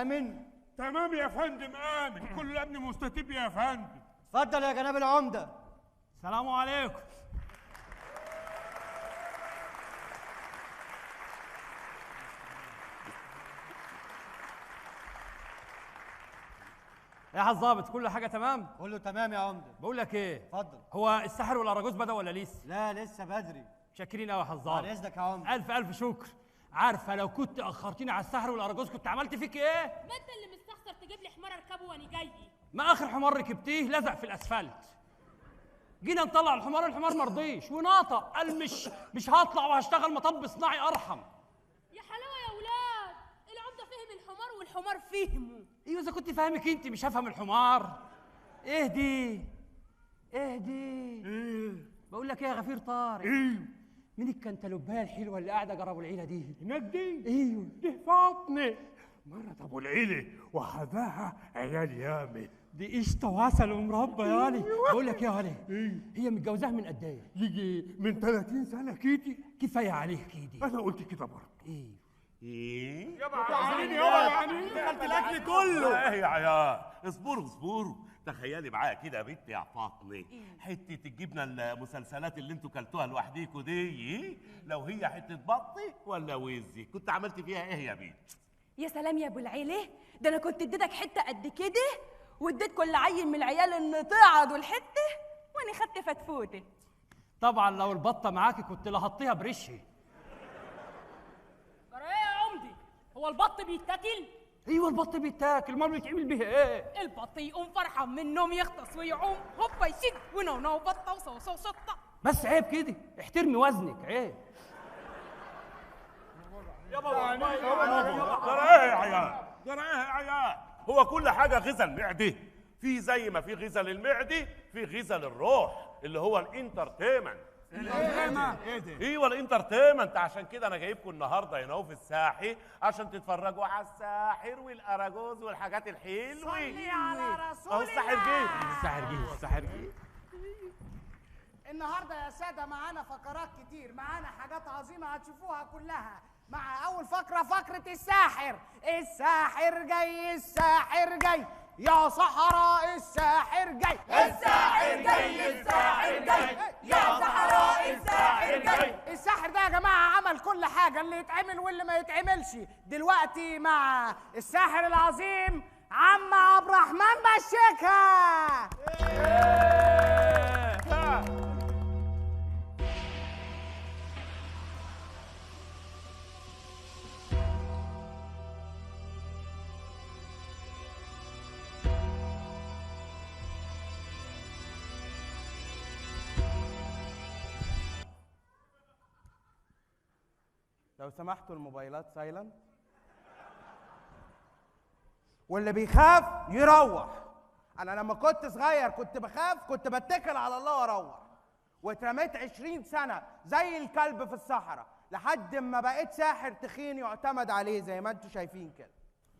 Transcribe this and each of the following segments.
امن؟ تمام يا فندم، امن، كل امن مستتب يا فندم. اتفضل يا جناب العمدة. السلام عليكم. يا الظابط كل حاجة تمام؟ كله تمام يا عمده. بقول لك ايه؟ اتفضل. هو السحر والاراجوز بدأ ولا لسه؟ لا لسه بدري. شاكرين قوي يا الظابط. بعد اذنك يا عمده. الف الف شكر. عارفه لو كنت اخرتيني على السحر والاراجوز كنت عملت فيك ايه؟ ما انت اللي مستخسر تجيب لي حمار اركبه وانا جاي. ما اخر حمار ركبتيه لزق في الاسفلت. جينا نطلع الحمار، الحمار ما رضيش وناطق، قال مش هطلع وهشتغل مطب صناعي ارحم. يا حلاوة يا ولاد، العمدة فهم الحمار والحمار فهمه. ايوه اذا كنت فاهمك انت مش هفهم الحمار. اهدي اهدي. ايه؟ بقول لك ايه يا غفير طارق؟ ايه؟ مين الكنتالوبايه الحلوة اللي قاعدة جرب العيلة دي؟ هناك دي؟ ايوه دي فاطمة مرة ابو العيلة وحذاها عيال يامي. دي قشطه وعسل ومربى يا علي. بقول لك ايه يا علي؟ ايه؟ هي متجوزاها من قد ايه؟ يجي من 30 سنة كيدي. كفاية عليه كيدي. انا قلت كده برضه. ايه؟ ايه؟ يابا عيني يابا عيني دخلت الاكل كله. ايه يا عيال؟ اصبروا اصبروا. تخيلي معايا كده يا بنتي يا فاطمة، حتة الجبنة المسلسلات اللي انتوا كلتوها لوحديكوا دي، لو هي حتة بطي ولا وزي كنت عملت فيها ايه يا بنت؟ يا سلام يا ابو العيلة، ده انا كنت اديتك حتة قد كده واديت كل عيل من العيال النطيعه دول حتة، وانا خدت فتفوته. طبعا لو البطة معاكي كنت لهطيها برشي. جرى ايه يا عمدي؟ هو البط بيتاكل؟ ايوه البط بيتاكل، امال بيتعمل بيه ايه؟ البط يقوم فرحان من النوم يغطس ويعوم، هوبا يشد ونو نو بطه وصو صو شطه. بس عيب كده، احترمي وزنك عيب. يابا جرى ايه يا عيال؟ جرى ايه يا عيال؟ هو كل حاجة غذا المعدة، في زي ما في غذا للمعدة في غذا للروح اللي هو ال entertainment. ايوه ال entertainment. عشان كده انا جايبكم النهارده هنا في الساحل عشان تتفرجوا على الساحر والاراجوز والحاجات الحلوة. صلي على رسول الله. الساحر جه، الساحر جه، الساحر جه. النهارده يا ساده معانا فقرات كتير، معانا حاجات عظيمة هتشوفوها كلها. مع اول فقره، فقره الساحر. الساحر جاي، الساحر جاي يا صحراء، الساحر جاي، الساحر جاي، الساحر جاي يا صحراء، الساحر جاي. الساحر ده يا جماعة عمل كل حاجة، اللي يتعمل واللي ما يتعملش. دلوقتي مع الساحر العظيم عم عبد الرحمن بشيكها. لو سمحتوا الموبايلات silent، واللي بيخاف يروح. انا لما كنت صغير كنت بخاف، كنت بتكل على الله واروح، واترميت 20 سنة زي الكلب في الصحراء لحد ما بقيت ساحر تخين يعتمد عليه زي ما انتوا شايفين كده.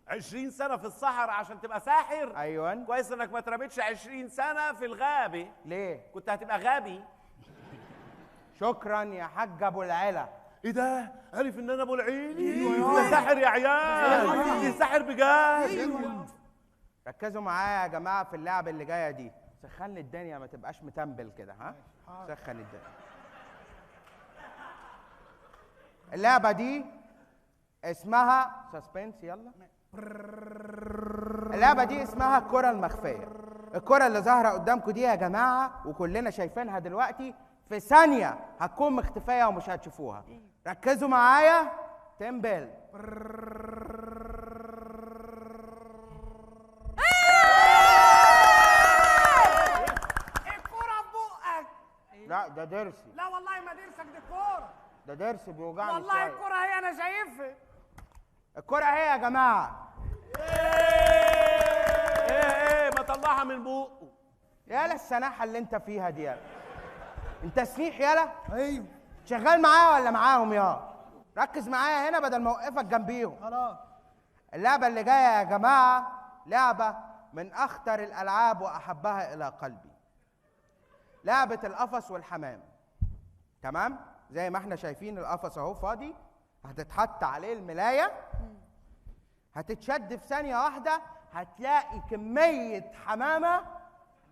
20 سنة في الصحراء عشان تبقى ساحر؟ ايوه. كويس انك ما اترميتش 20 سنة في الغابة. ليه؟ كنت هتبقى غبي. شكرا يا حاج ابو العلا. ايه ده؟ عرف ان انا ابو العيلي؟ ده ساحر يا عيال، ده ساحر بجد. أيوة. ركزوا معايا يا جماعة في اللعبة اللي جاية دي. سخن لي الدنيا، ما تبقاش متنبل كده. ها؟ سخن الدنيا. اللعبة دي اسمها suspense. يلا. اللعبة دي اسمها الكره المخفيه. الكره اللي ظاهره قدامكم دي يا جماعة وكلنا شايفينها دلوقتي، في ثانية هتكون مختفية ومش هتشوفوها. ركزوا معايا. تمبل. الكورة في بقك. لا ده ضرسي. لا والله ما ضرسك، دي الكورة. ده ضرسي بيوجعني والله. الكورة هي، أنا شايفها. الكورة هي يا جماعة. ايه ايه ما طلعها من بقه. يالا السناحة اللي أنت فيها دي يالا. انت سنيح يالا؟ ايوه. شغال معايا ولا معاهم يا؟ ركز معايا هنا بدل ما اوقفك جنبيهم. خلاص. اللعبة اللي جاية يا جماعة لعبة من أخطر الألعاب وأحبها إلى قلبي. لعبة القفص والحمام. تمام؟ زي ما احنا شايفين القفص أهو فاضي، هتتحط عليه الملاية. هتتشد في ثانية واحدة، هتلاقي كمية حمامه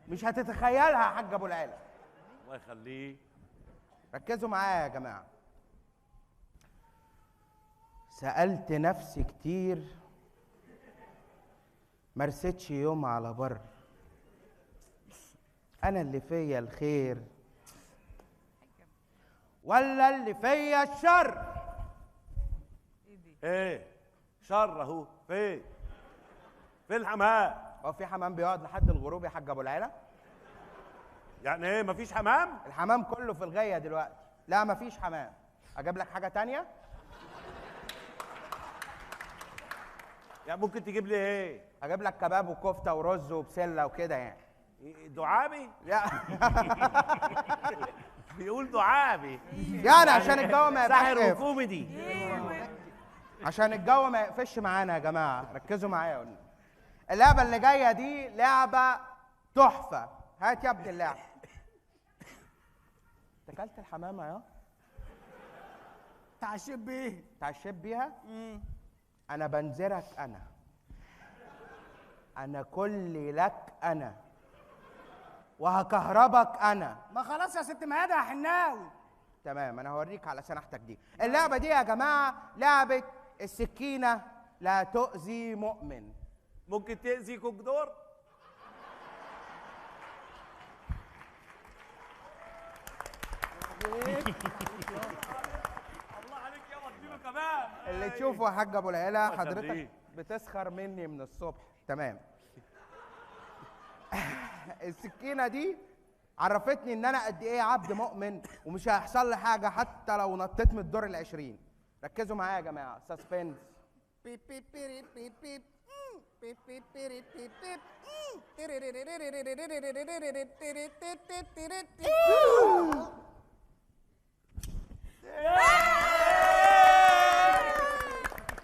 مش هتتخيلها يا حاج ابو العلا. الله يخليه. ركزوا معايا يا جماعة. سألت نفسي كتير، مرستش يوم على بر، أنا اللي فيا الخير ولا اللي فيا الشر؟ ايه شر اهو. فين؟ فين الحمام؟ هو في حمام بيقعد لحد الغروب يا حاج ابو العلا؟ يعني ايه مفيش حمام؟ الحمام كله في الغاية دلوقتي. لا مفيش حمام. اجيب لك حاجة تانية؟ يعني ممكن تجيب لي ايه؟ اجيب لك كباب وكفته ورز وبسله وكده يعني. دعابي؟ لا بيقول دعابي يعني عشان الجو ما يبقاش ساحر وكوميدي، عشان الجو ما يقفش معانا يا جماعة. ركزوا معايا. قلنا اللعبة اللي جاية دي لعبه تحفة. هات يا ابن اللعبة. انت اكلت الحمامة يا؟ تعشيت بيها. تعشيت بيها؟ انا بنزرك، انا كلي لك انا، وهكهربك انا. ما خلاص يا ست مهادة يا حناوي. تمام، انا هوريك على سنحتك دي. اللعبة دي يا جماعة لعبه السكينة لا تؤذي مؤمن. ممكن تأذي كوكدور؟ الله عليك يابا، اديله كمان. اللي تشوفه يا حاج ابو العلا حضرتك بتسخر مني من الصبح. تمام. السكينة دي عرفتني ان انا قد ايه عبد مؤمن، ومش هيحصل لي حاجة حتى لو نطيت من الدور ال20. ركزوا معايا يا جماعة. suspense. بيب بيب بيب بيب بيب بيب بيب بيب بيب بيب.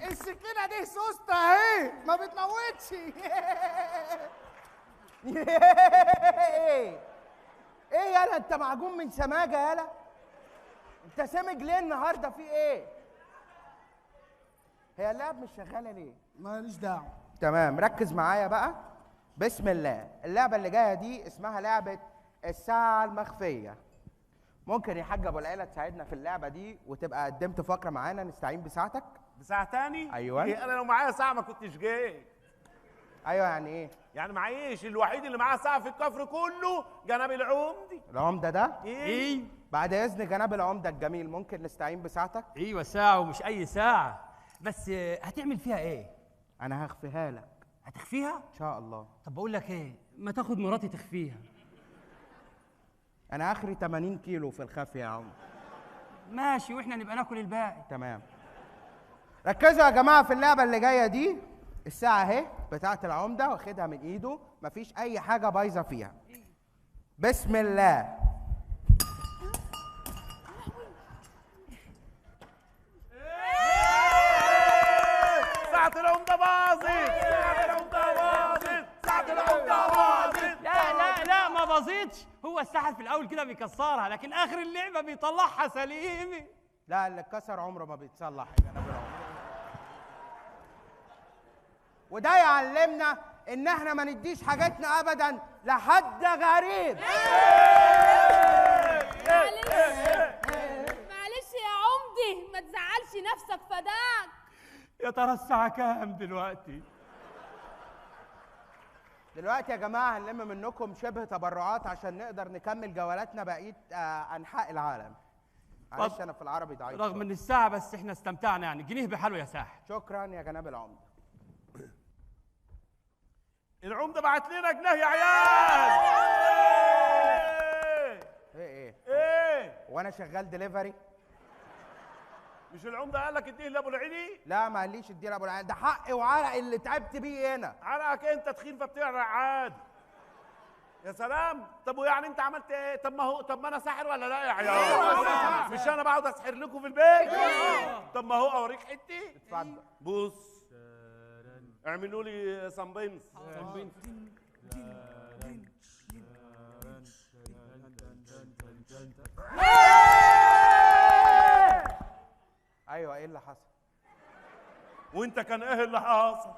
السكينة دي سوسته اهي، ما بتموتش. ايه ايه يالا، انت معجون من سماجه يالا؟ انت سامج ليه النهارده؟ في ايه؟ هي اللعب مش شغالة ليه؟ ماليش دعوه. تمام، ركز معايا بقى. بسم الله. اللعبة اللي جاية دي اسمها لعبه الساعة المخفيه. ممكن يا حاج ابو العيلة تساعدنا في اللعبة دي وتبقى قدمت فقره معانا نستعين بساعتك؟ بساعة تاني؟ ايوه. إيه انا لو معايا ساعة ما كنتش جيت. ايوه يعني ايه؟ يعني معيش. الوحيد اللي معاه ساعة في الكفر كله جناب العمدي. العمدة ده؟ ايه؟ بعد اذن جناب العمدة الجميل ممكن نستعين بساعتك؟ ايوه ساعة، ومش اي ساعة. بس هتعمل فيها ايه؟ انا هخفيها لك. هتخفيها؟ ان شاء الله. طب بقول لك ايه، ما تاخد مراتي تخفيها. انا اخري 80 كيلو في الخفية يا عم. ماشي، واحنا نبقى ناكل الباقي. تمام. ركزوا يا جماعة في اللعبة اللي جاية دي. الساعة اهي بتاعه العمدة، واخدها من ايده، مفيش اي حاجة بايظة فيها. بسم الله. ساعة العمدة باظت، ساعة العمدة باظت، ساعة العمدة باظت. لا لا لا ما باظتش، هو الساحر في الاول كده بيكسرها، لكن اخر اللعبة بيطلعها سليمة. لا اللي اتكسر عمره ما بيتصلح يا جناب العمدة. وده يعلمنا ان احنا ما نديش حاجاتنا ابدا لحد غريب. معلش يا عمدي، ما تزعلش نفسك فداك. يا ترى الساعة كام دلوقتي؟ دلوقتي يا جماعة هنلم منكم شبه تبرعات عشان نقدر نكمل جولاتنا بقية أنحاء العالم. معلش أنا في العربي ضعيف رغم إن الساعة، بس إحنا استمتعنا يعني. جنيه بحاله يا ساحر. شكرا يا جناب العمدة. العمدة بعت لنا جنيه يا عيال. إيه إيه؟ إيه؟ وأنا شغال دليفري؟ مش العمدة قال لك اديه لابو العلي؟ لا ما قاليش اديه لابو العلي، ده حقي وعرقي اللي تعبت بيه هنا. عرقك انت تخين فبتعرق عادي. يا سلام، طب ويعني انت عملت ايه؟ طب ما هو، طب ما انا ساحر ولا لا يا عيال؟ مش انا بقعد اسحر لكم في البيت؟ طب ما هو اوريك حتتي؟ اتفضل. بص، اعملوا لي suspense. ايوه ايه اللي حصل؟ وانت كان ايه اللي حاصل؟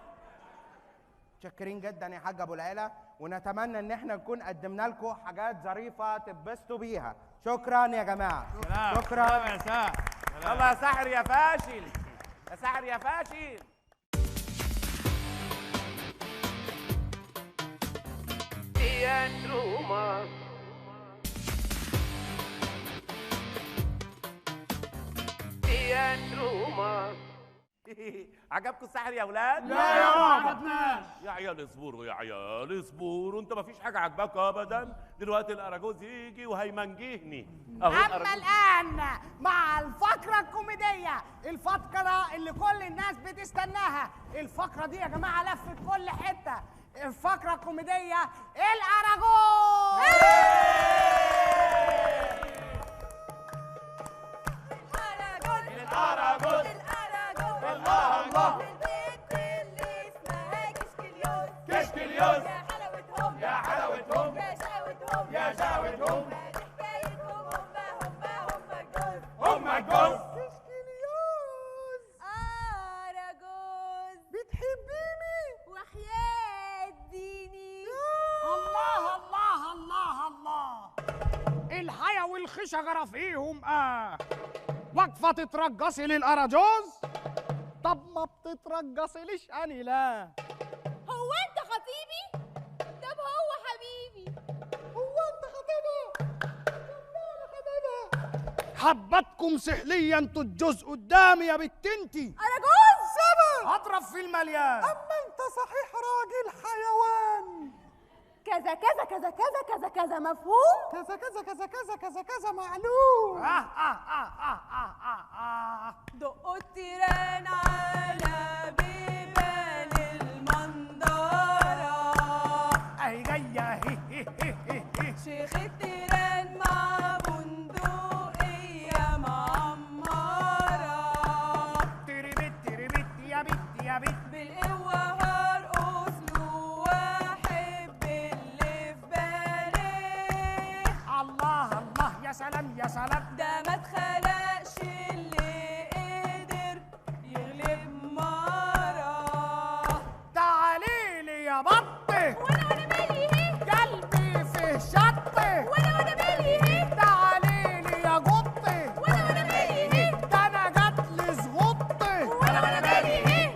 متشكرين جدا يا حاج ابو العيلة، ونتمنى ان احنا نكون قدمنا لكم حاجات ظريفة تتبسطوا بيها. شكرا يا جماعة. شكرا يا ساحر. يلا يا ساحر يا فاشل، يا ساحر يا فاشل. عجبكم الساحر يا اولاد؟ لا يا ما عجبناش. يا عيال اصبروا يا عيال اصبروا، انت ما فيش حاجة عجباك ابدا. دلوقتي الاراجوز يجي وهيمنجهني. اما الان مع الفقرة الكوميدية، الفقرة اللي كل الناس بتستناها، الفقرة دي يا جماعة لفت كل حتة، الفقرة الكوميدية الاراجوز. الاراجوز الاراجوز الله الله. البنت اللي اسمها كشكليوز كشكليوز، يا حلاوتهم يا حلاوتهم يا شقاوتهم يا شقاوتهم، ادي حكايتهم هم هم هم الجوز هم الجوز. كشكليوز اراجوز بتحبيني وحياة ديني. الله الله الله الله، الحيا والخشجرة فيهم واقفة تترجصي للأراجوز؟ طب ما بتترجصي ليش أني لا؟ هو أنت خطيبي؟ طب هو حبيبي. هو أنت خطيبها؟ طب أنا خطيبها. حبتكم سحليا انتوا الجوز قدامي يا بنت انتي. أراجوز سبب أضرب في المليان. أما أنت صحيح راجل حيوان. كذا كذا كذا كذا كذا كذا مفهوم؟ كذا كذا كذا كذا كذا كذا معلوم. دقوا التيران على بيبان المنظرة، أهي جاية هي هي هي هي. شيخ التيران مع بندقية معمرة، تربت تربت يا بت يا بت، بالقوة هرقص له واحب اللي في بالي. الله الله يا سلام يا سلام، ده ما اتخلقش اللي قدر يغلب مرة. تعالي لي يا بطي وانا وانا مالي ايه، قلبي فيه شطي وانا وانا مالي ايه، تعالي لي يا قطي وانا وانا مالي ايه، ده انا جاتلي زغطي وانا وانا مالي ايه.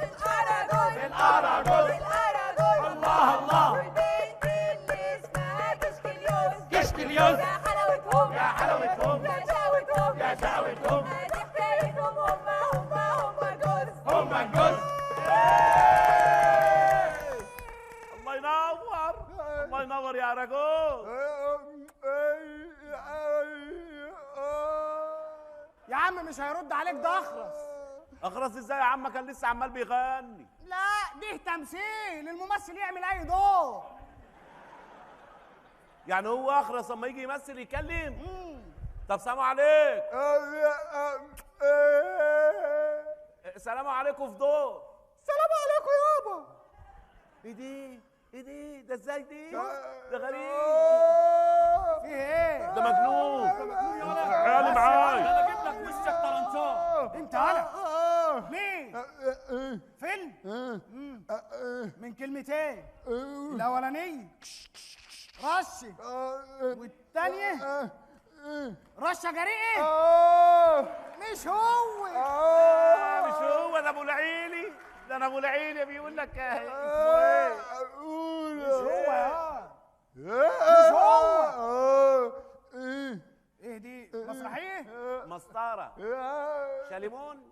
الأراجوز الأراجوز الأراجوز الله الله. والبنت اللي اسمها كشكليوز كشكليوز، يا حلاوتهم يا حلاوتهم يا شقاوتهم يا شقاوتهم، ادي حكايتهم هم هم هم الجوز هم الجوز. الله ينور الله ينور يا اراجوز. يا عم مش هيرد عليك، ده اخرس. اخرس ازاي يا عم؟ كان لسه عمال بيغني. لا ده تمثيل، الممثل يعمل اي دور. يعني هو اخرس اما يجي يمثل يتكلم؟ طب سلام عليك. سلام عليكم في دور. سلام عليكم يابا. ايه دي؟ ايه دي؟ ده ازاي دي؟ ده غريب. في ايه؟ ده مجنون. عيالي معايا. انا اجيب لك وشك طرنشات. انت انا مين؟ فيلم؟ من كلمتين. الاولانية رشه، والثانية رشه جريئة. مش هو. مش هو، ده ابو العيلي. ده انا ابو العيلي بيقول لك اسمه ايه؟ مش هو يا مش هو. ايه دي؟ مسرحية؟ مسطرة شاليمون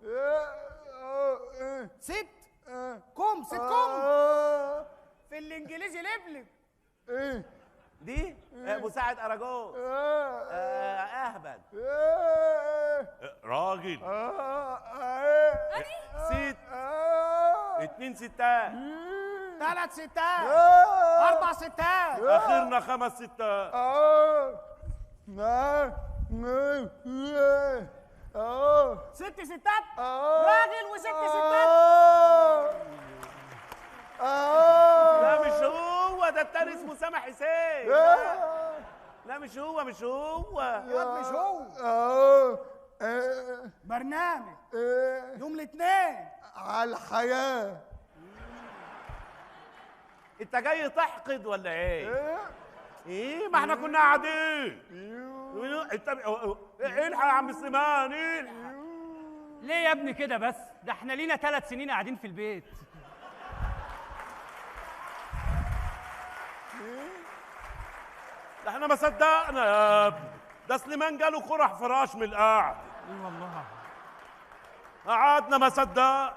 ست كم ست كم في الانجليزي لبلب. دي مساعد اراجوز. اهبل راجل. ست 2 ستات 3 ستات 4 ستات اخرنا 5 ستات. 6 ستات راجل وست ستات. لا مش هو، ده التاني اسمه سامح حسين. لا مش هو، مش هو يا مش هو. برنامج. ايه؟ يوم الاثنين. على الحياة. انت جاي تحقد ولا ايه؟ ايه؟ ما احنا كنا قاعدين. انت الحق يا عم سليمان، الحق. ليه يا ابني كده بس؟ ده احنا لينا 3 سنين قاعدين في البيت. ده احنا ما صدقنا يا ابني، ده سليمان جاله قرح فراش من القعد. اي والله قعدنا ما صدقنا.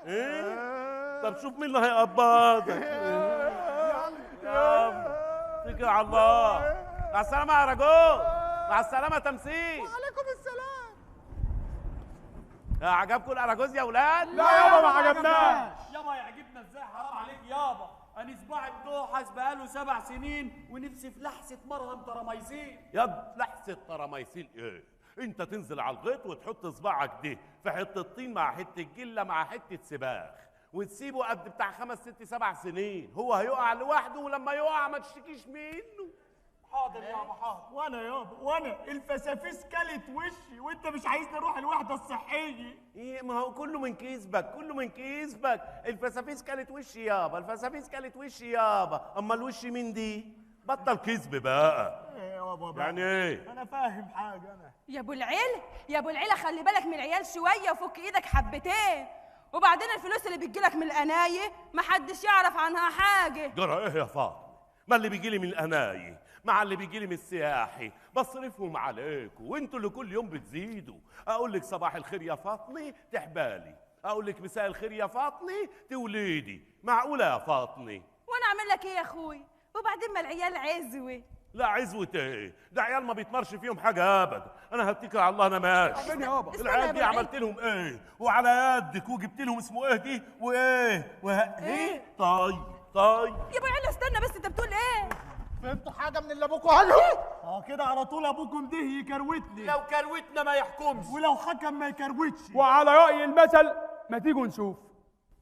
ايه؟ طب شوف مين اللي هيقبضك. يلا اتكل على الله. مع السلامة يا رجل. مع السلامة تمثيل. وعليكم السلام. عجبكم الاراجوز يا ولاد؟ لا يابا ما عجبناش. يابا يعجبنا ازاي؟ حرام عليك يابا، انا صباعي اتدوحس بقاله 7 سنين ونفسي في لحسة مرهم تراميسين. يا لحسة تراميسين ايه؟ انت تنزل على الغيط وتحط صباعك دي في حتة طين مع حتة جله مع حتة سباخ وتسيبه قد بتاع 5 6 7 سنين، هو هيقع لوحده، ولما يقع ما تشتكيش منه. حاضر يابا حاضر. وانا يابا، وانا الفسافيس كلت وشي وانت مش عايزني اروح الوحدة الصحية. ايه؟ ما هو كله من كذبك، كله من كذبك. الفسافيس كلت وشي يابا، الفسافيس كلت وشي يابا، اما الوش مين دي؟ بطل كذب بقى. ايه يابا بقى؟ يعني ايه؟ انا فاهم حاجة انا. يا ابو العيلة، يا ابو العيلة، خلي بالك من العيال شوية وفك ايدك حبتين، وبعدين الفلوس اللي بتجيلك من القنايه محدش يعرف عنها حاجة. جرى ايه يا فاطمة؟ ما اللي بيجيلي من القنايه مع اللي بيجيلي من السياحي بصرفهم عليكم، وانتوا اللي كل يوم بتزيدوا. اقول لك صباح الخير يا فاطمة تحبالي، اقول لك مساء الخير يا فاطمة توليدي. معقولة يا فاطمة؟ وانا اعمل لك ايه يا اخوي؟ وبعدين ما العيال عزوه. لا عزوه ايه؟ ده عيال ما بيتمرش فيهم حاجة ابدا. انا هتكل على الله، انا ماشي. العيال دي عملت لهم ايه؟ وعلى يدك وجبت لهم اسمه ايه دي وايه ايه؟ طيب طيب يا ابو العيلة استنى بس، انت بتقول ايه؟ فهمتوا حاجة من اللي ابوكم قاله؟ كده على طول ابوكم ده يكروتني. لو كروتنا ما يحكمش، ولو حكم ما يكروتش. وعلى راي المثل ما تيجوا نشوف.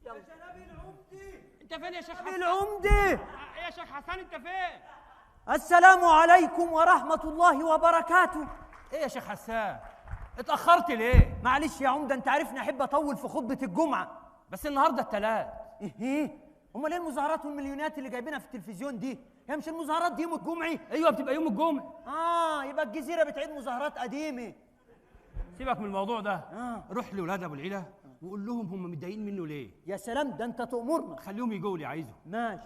يا جناب العمدة، انت فين يا شيخ حسن؟ العمدة يا شيخ حسن انت فين؟ السلام عليكم ورحمة الله وبركاته. ايه يا شيخ حسان؟ اتأخرت ليه؟ معلش يا عمدة، انت عارفني احب اطول في خطبة الجمعة. بس النهارده الثلاث. ايه؟ امال ايه المظاهرات والمليونات اللي جايبينها في التلفزيون دي؟ هي مش المظاهرات دي يوم الجمعة؟ ايوه بتبقى يوم الجمعة. يبقى الجزيرة بتعيد مظاهرات قديمة. سيبك من الموضوع ده. روح لولاد ابو العيلة وقول لهم هم متضايقين منه ليه. يا سلام، ده انت تأمرنا. خليهم يجوا لي، عايزهم. ماشي.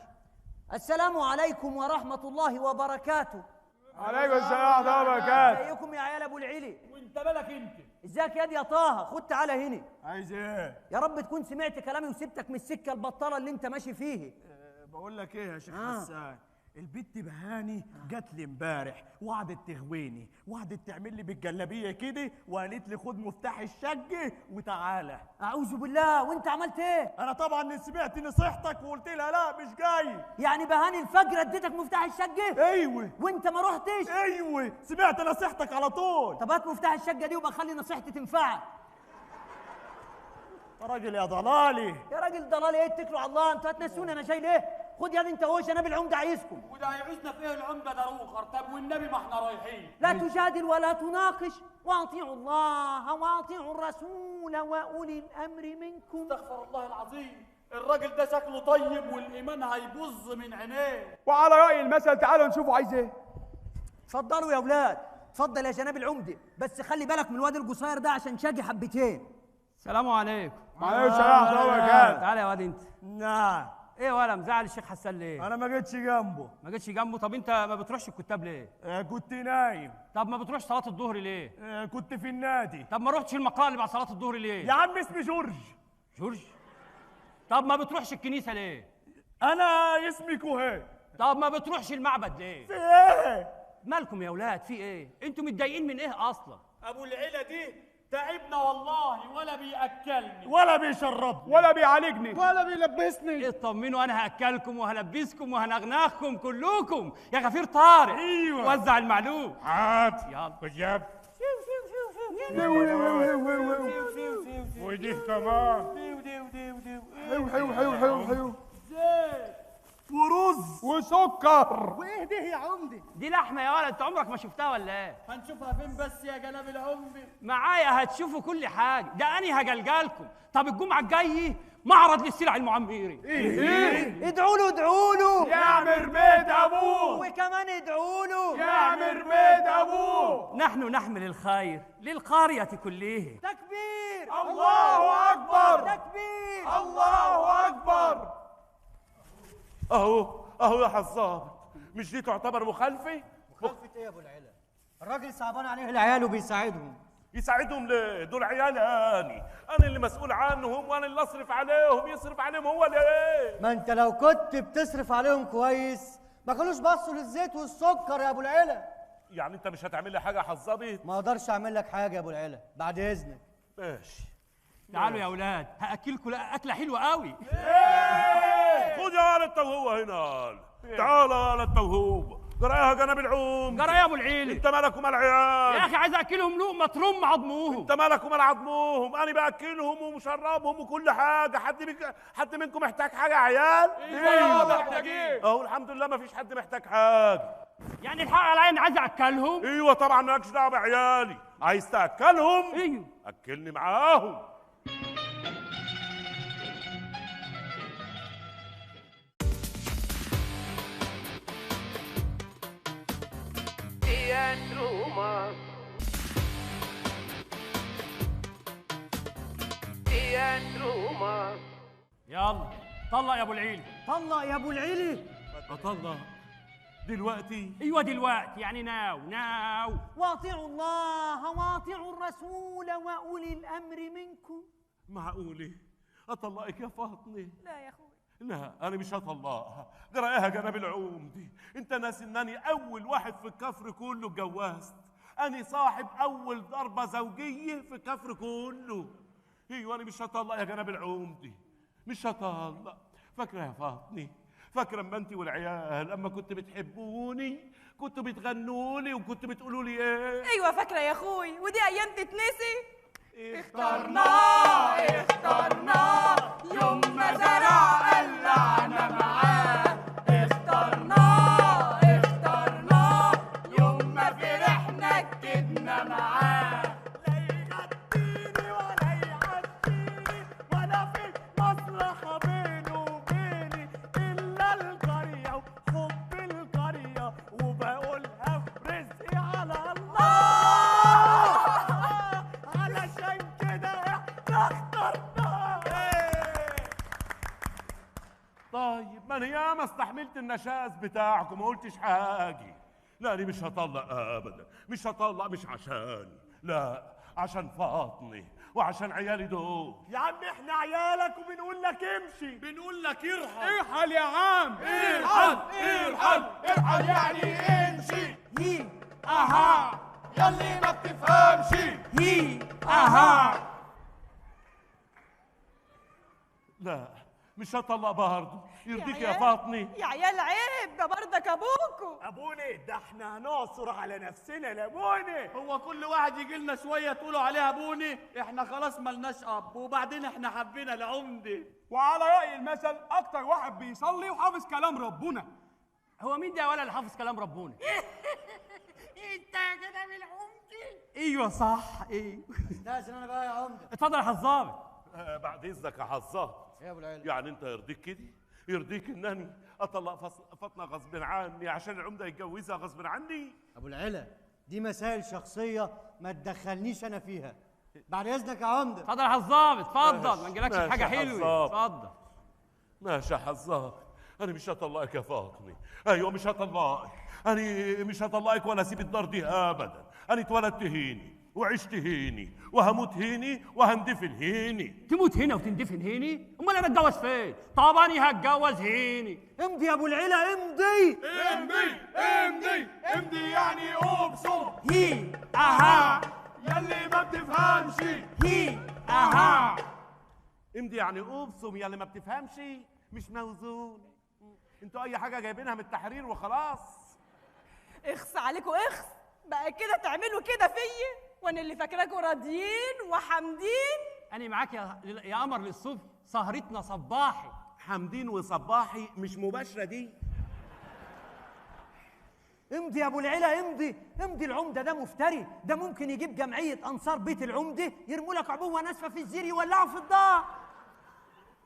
السلام عليكم ورحمة الله وبركاته. عليكم السلام ورحمة الله وبركاته. ازيكم يا عيال ابو العيلة؟ وانت بالك انت؟ ازيك يا دي يا طه؟ خد تعالى هنا. عايز ايه؟ يا رب تكون سمعت كلامي وسبتك من السكة البطالة اللي انت ماشي فيه. بقول لك ايه يا شيخ حسان، البت بهاني جات لي امبارح وقعدت تغويني، وقعدت تعمل لي بالجلابيه كده، وقالت لي خد مفتاح الشقة وتعالى. اعوذ بالله، وانت عملت ايه؟ انا طبعا سمعت نصيحتك وقلت لها لا مش جاي. يعني بهاني الفجر اديتك مفتاح الشقة؟ ايوه. وانت ما رحتش؟ ايوه، سمعت نصيحتك على طول. طب هات مفتاح الشقة دي وبقى خلي نصيحتي تنفعك. يا راجل يا ضلالي. يا راجل ضلالي ايه؟ اتكلوا على الله، انتوا هتنسوني انا شايل ايه؟ خد يا دي انت وش، انا بالعمده عايزكم. وده هيعوزنا في ايه العمدة ده روخر؟ طب والنبي ما احنا رايحين. لا تجادل ولا تناقش، واطيعوا الله واطيعوا الرسول واولي الامر منكم. استغفر الله العظيم، الراجل ده شكله طيب والايمان هيبظ من عينيه. وعلى راي المثل تعالوا نشوفوا عايز ايه. اتفضلوا يا اولاد. اتفضل يا جناب العمدة، بس خلي بالك من الواد القصير ده عشان شاقي حبتين. السلام عليكم. وعليكم السلام ورحمة الله وبركاته. تعالى يا واد انت. نعم. ايه ولا مزعل الشيخ حسان ليه؟ انا ما جيتش جنبه. ما جيتش جنبه؟ طب انت ما بتروحش الكتاب ليه؟ كنت نايم. طب ما بتروحش صلاة الظهر ليه؟ كنت في النادي. طب ما روحتش المقال اللي بعد صلاة الظهر ليه؟ يا عم اسمي جورج. جورج؟ طب ما بتروحش الكنيسة ليه؟ انا اسمي كوهين. طب ما بتروحش المعبد ليه؟ في ايه؟ مالكم يا اولاد في ايه؟ انتوا متضايقين من ايه اصلا؟ ابو العيلة دي تعبنا والله، ولا بياكلني ولا بيشربني ولا بيعالجني ولا بيلبسني. اطمنوا انا هاكلكم وهلبسكم وهنغناخكم كلكم يا غفير طارق. ايوه وزع المعلوم. حاضر. يلا وجاب ودي كمان. حلو حلو حلو حلو حلو. زيت. ورز وسكر. وايه ده يا عمدي؟ دي لحمه يا ولد، انت عمرك ما شفتها ولا ايه؟ هنشوفها فين بس يا جناب العمدي؟ معايا هتشوفوا كل حاجة، ده انا هجلجلكم. طب الجمعة الجاية معرض للسلع المعمري. ايه؟ ادعوا له، ادعوا له يعمر بيت ابوه. وكمان ادعوا له يعمر بيت ابوه. نحن نحمل الخير للقريه كلها. تكبير، الله اكبر، تكبير، الله اكبر. اهو اهو يا حظاظ، مش دي تعتبر مخالفة؟ مخالفة ايه يا ابو العلا؟ الراجل صعبان عليه العيال وبيساعدهم. يساعدهم ليه؟ دول عيال اني، انا اللي مسؤول عنهم وانا اللي اصرف عليهم، يصرف عليهم هو ليه؟ ما انت لو كنت بتصرف عليهم كويس ما كانوش بصوا للزيت والسكر يا ابو العلا. يعني انت مش هتعمل لي حاجة يا حظاظي؟ ما اقدرش اعمل لك حاجة يا ابو العلا، بعد اذنك. ماشي. تعالوا يا اولاد هاكلكم اكله حلوة قوي. خد يا ولد وهو هنا، تعال يا ولد وهو. جرايها جناب العم. جرايه يا ابو العيلة. انت مالك ومال عيال؟ يا اخي عايز اكلهم لقمة ترم عظمهم. انت مالك ومال عظمهم؟ انا باكلهم ومشربهم وكل حاجة. حد منكم محتاج حاجة يا عيال؟ ايوه محتاجين. اهو الحمد لله ما فيش حد محتاج حاجة. يعني الحق عليا انا عايز اكلهم؟ ايوه طبعا، مالكش دعوه بعيالي. عايز تاكلهم؟ ايوه اكلني معاهم. يلا طلق يا ابو العيلي. طلق يا ابو العيلي. اطلق دلوقتي؟ ايوه دلوقتي، يعني now now. واطيعوا الله واطيعوا الرسول واولي الامر منكم. معقولة اطلقك يا فاطمة؟ لا يا اخوي، لا انا مش هطلقها. جرايها جناب العوم دي، انت ناسي انني اول واحد في الكفر كله اتجوزت، انا صاحب اول ضربه زوجيه في الكفر كله. ايوه انا مش هطلق يا جناب العوم دي، مش هطلق. فاكره يا فاطمة؟ فاكره اما انت والعيال اما كنت بتحبوني، كنتوا بتغنولي وكنتوا بتقولوا لي ايه؟ ايوه فاكره يا اخوي، ودي ايام تتنسي. اخترناه اخترناه يوم ما زرع قلعنا معاه، اخترناه اخترناه يوم ما فرحنا كدنا معاه. لا يغديني ولا يعديني ولا في مصلحة بينه وبيني إلا القرية وحب القرية، وبقولها في رزقي على الله. علشان كده احنا اخترناه. طيب ما انا ياما استحملت النشاز بتاعكم ما قلتش حاجة. لا انا مش هطلق ابدا، مش هطلق، مش عشاني، لا عشان فاطمة وعشان عيالي دول. يا عم احنا عيالك وبنقول لك امشي، بنقول لك ارحل. ارحل يا عم، ارحل ارحل ارحل يعني امشي. هي اها ياللي ما بتفهمش. هي اها. لا مش هطلق برضه. يرضيك يا فاطمة؟ يا عيال عيب، ده برضك ابوكوا. ابوني ده احنا هنعصر على نفسنا لابوني. هو كل واحد يجي لنا شوية تقولوا عليها ابوني؟ احنا خلاص ملناش اب، وبعدين احنا حبينا العمدة. وعلى راي المثل اكتر واحد بيصلي وحافظ كلام ربنا. هو مين ده يا ولا اللي حافظ كلام ربنا؟ انت يا جناب العمدة. ايوه صح. ايوه استاذن انا بقى يا عمده. اتفضل يا حظاظ. بعد اذنك يا حظاظ. يا ابو العيلة، يعني انت يرضيك كده؟ يرضيك انني اطلق فاطمة غصب عني عشان العمدة يتجوزها غصب عني؟ ابو العلا دي مسائل شخصية ما تدخلنيش انا فيها. بعد اذنك يا عمده. اتفضل يا حظاظ، اتفضل. ما نجيلكش حاجة حلوة. اتفضل. ماشي يا حظاظ، انا مش هطلقك يا فاطمة. ايوه مش هطلقك، انا مش هطلقك ولا اسيب الدار دي ابدا. انا اتولدت هيني وعشت هيني وهموت هيني وهندفن هيني. تموت هنا وتندفن هيني؟ امال انا اتجوز فين؟ طبعا هتجوز هيني. امضي يا ابو العلا، امضي امضي امضي امضي يعني ابصم. هي اها ياللي ما بتفهمش. هي اها امضي يعني ابصم ياللي ما بتفهمش. مش موزون انتوا، اي حاجة جايبينها من التحرير وخلاص. اخس عليكم اخس بقى كده تعملوا كده فيا وانا اللي فاكراكوا راضيين وحامدين. انا معاك يا قمر للصبح، سهرتنا صباحي. حمدين وصباحي مش مباشرة دي. امضي يا ابو العلا، امضي امضي. العمدة ده مفتري، ده ممكن يجيب جمعية انصار بيت العمدة يرموا لك عبوة ناسفة في الزير يولعوا في الدار.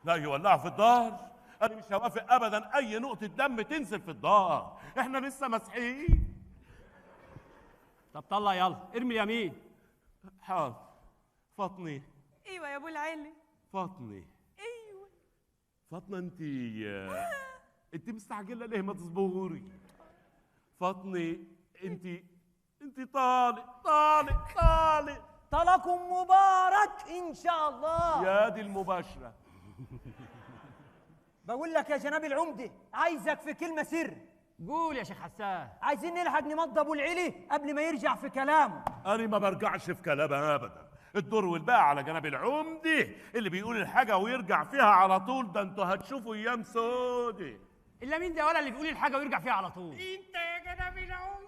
لا يولعوا في الدار؟ انا مش هوافق ابدا اي نقطة دم تنزل في الدار، احنا لسه مسحين. طب طلع يلا، ارمي اليمين. حاضر. فاطمة. ايوه يا ابو العلا. فاطمة. ايوه فاطمة، انت مستعجلة ليه؟ ما تصبري. فاطمة انت طالق طالق طالق. طلاق مبارك ان شاء الله. يا دي المباشرة. بقول لك يا جناب العمدة، عايزك في كلمة سر. قول يا شيخ حسان. عايزين نلحق نمضي ابو العلي قبل ما يرجع في كلامه. انا ما برجعش في كلامي ابدا، الدور والباقي على جناب العمدة اللي بيقول الحاجة ويرجع فيها على طول. ده انتوا هتشوفوا ايام سودي. الا مين ده ولا اللي بيقول الحاجة ويرجع فيها على طول؟ انت يا جناب العمدة.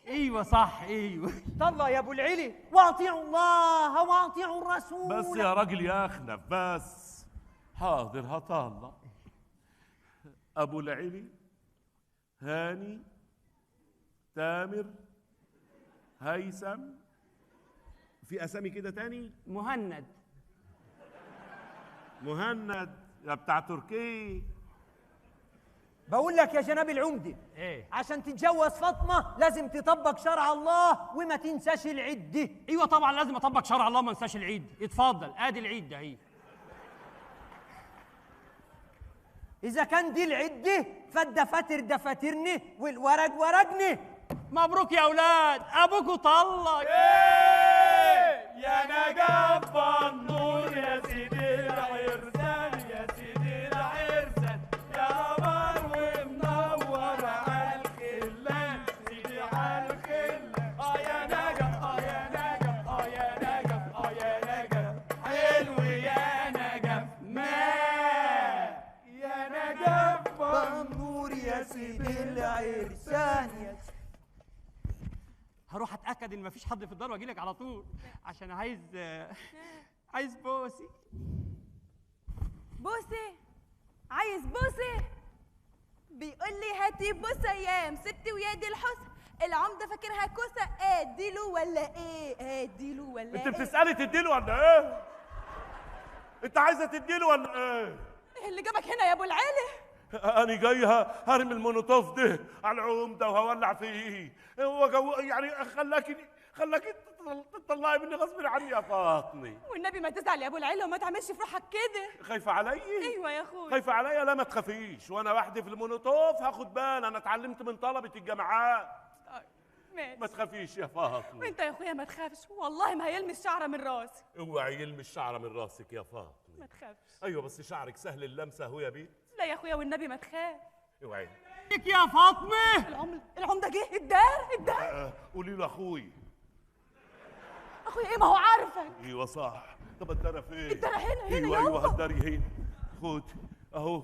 ايوه صح، ايوه. طلع يا ابو العلي، واطيعوا الله واطيعوا الرسول. بس يا راجل يا اخنف بس. حاضر هطلع. ابو العلي، هاني، تامر، هيثم، في اسامي كده تاني؟ مهند. مهند يا بتاع تركيا. بقول لك يا جناب العمدة، ايه؟ عشان تتجوز فاطمة لازم تطبق شرع الله وما تنساش العدة. ايوه طبعا لازم اطبق شرع الله وما انساش العيد. اتفضل ادي العيد ده اهي. إذا كان دي العدة فالدفاتر دفاترني والورق ورقني. مبروك يا أولاد، أبوكوا طلق. إيه يا نجف النور يا سيدي العرسان، يا سيدي العرسان، يا قمر ومنور على الخلان، سيدي على الخلان. يا نجف، يا نجف، يا نجف، يا نجف، حلو يا نجف، ما يا نجف النور يا سيدي العرسان. يا هروح اتاكد ان مفيش حد في الدار واجي لك على طول، عشان عايز بوسي. بوسي؟ عايز بوسي؟ بيقول لي هاتي بوسه يا ستي ويا دي الحسن. العمدة فاكرها كوسة، اديله ولا ايه؟ اديله ولا ايه؟ انت بتسالي تديله ولا ايه؟ انت عايزه تديله ولا ايه؟ ايه اللي جابك هنا يا ابو العيلة؟ أنا جاي هرمي المونوتوف ده على العمدة وهولع فيه. هو جو يعني خلاكي تطلعي مني غصب عني يا فاطمة. والنبي ما تزعل يا أبو العيلة وما تعملش في روحك كده. خايفة علي؟ أيوه يا أخوي خايفة عليا؟ لا ما تخافيش، وأنا وحدي في المونوتوف هاخد بالي، أنا اتعلمت من طلبة الجامعات. طيب ماشي، ما تخافيش يا فاطمة. وأنت يا أخويا ما تخافش، والله ما هيلمس شعرة من راسي. اوعي يلمس شعرة من راسك يا فاطمة. ما تخافش. أيوه بس شعرك سهل اللمسة أهو يا بيت. لا يا اخويا والنبي ما تخاف. اوعي يا فاطمة. العمدة جه. الدار الدار. قولي له اخوي. اخوي ايه؟ ما هو عارفك. ايوه صح. طب الدار فين؟ الدار هنا هنا. ايوه ايوه هالدار هنا. خد اهو.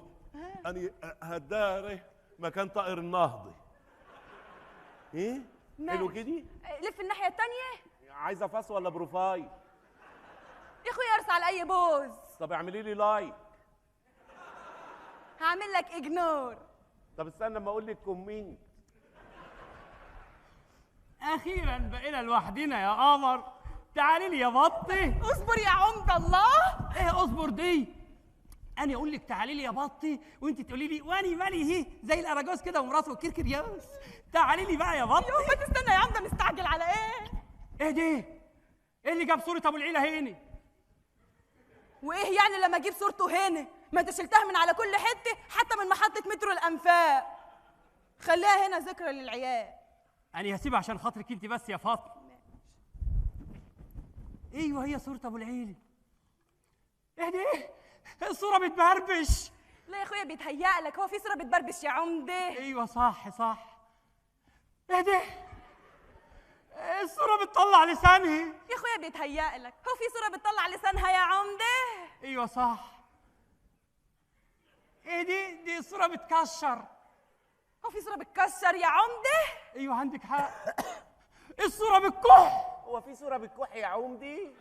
انا هالدار مكان طائر النهضة. ايه؟ حلو كده؟ لف الناحية الثانية. عايزه face ولا profile؟ يا اخويا ارسل على اي بوز. طب اعملي لي like. هعمل لك ignore. طب استنى اما اقول لك comment. اخيرا بقينا لوحدنا يا قمر. تعالي لي يا بطي. اصبر يا عمده الله. ايه اصبر دي؟ انا اقول لك تعالي لي يا بطي وانت تقولي لي واني مالي هي زي الاراجوز كده ومراته الكركرياس. تعالي لي بقى يا بطي. يوم ما تستنى يا عمده، مستعجل على ايه؟ ايه دي؟ ايه اللي جاب صوره ابو العيلة هنا؟ وايه يعني لما اجيب صورته هنا؟ ما انت شلتها من على كل حتة، حتى من محطة مترو الانفاق. خليها هنا ذكرى للعيال. انا هسيبها عشان خاطرك انت بس يا فاطمة. ايوه هي صوره ابو العيلة. ايه دي؟ الصورة بتبربش. لا يا اخويا بيتهيأ لك، هو في صوره بتبربش يا عمده؟ ايوه صح صح. ايه دي؟ الصورة بتطلع لسانها. يا اخويا بيتهيأ لك، هو في صوره بتطلع لسانها يا عمده؟ ايوه صح. ايه دي؟ دي الصورة بتكشر. هو في صوره بتكشر يا عمده؟ ايوه عندك حق. الصورة بتكح. هو في صوره بتكح يا عمدي؟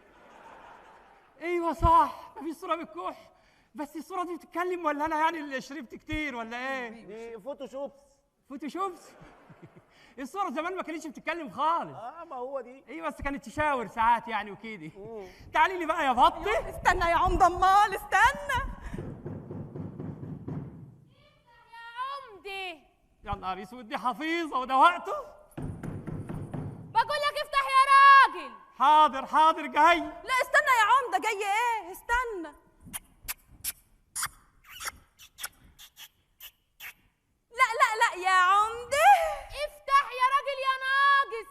ايوه صح، مفيش صوره بتكح، بس الصورة دي بتتكلم ولا انا يعني اللي شربت كتير ولا ايه؟ دي photoshops. photoshops؟ الصورة زمان ما كانتش بتتكلم خالص. ما هو دي. ايوه بس كانت تشاور ساعات يعني وكده. تعالي لي بقى يا بطي. استنى يا عمده امال، استنى يا عمدي. يا نهار اسود، دي حفيظة وده وقته. بقول لك افتح يا راجل. حاضر حاضر جاي. لا استنى يا عمده، جاي ايه؟ استنى. لا لا لا يا عمده، افتح يا راجل يا ناقص.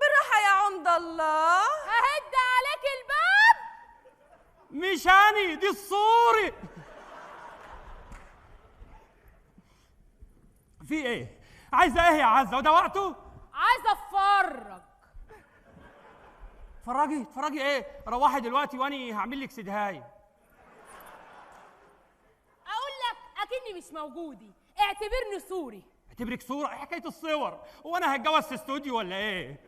بالراحة يا عمده. الله، ههد عليك الباب. مش أني، دي الصورة. في ايه؟ عايزة ايه يا عزة؟ وده وقته؟ عايزة اتفرج. اتفرجي؟ اتفرجي ايه؟ روحي دلوقتي واني هعمل لك سدهاية. اقول لك اكني مش موجودي، اعتبرني صوري. اعتبرك صورة؟ ايه حكاية الصور؟ هو انا هتجوز في استوديو ولا ايه؟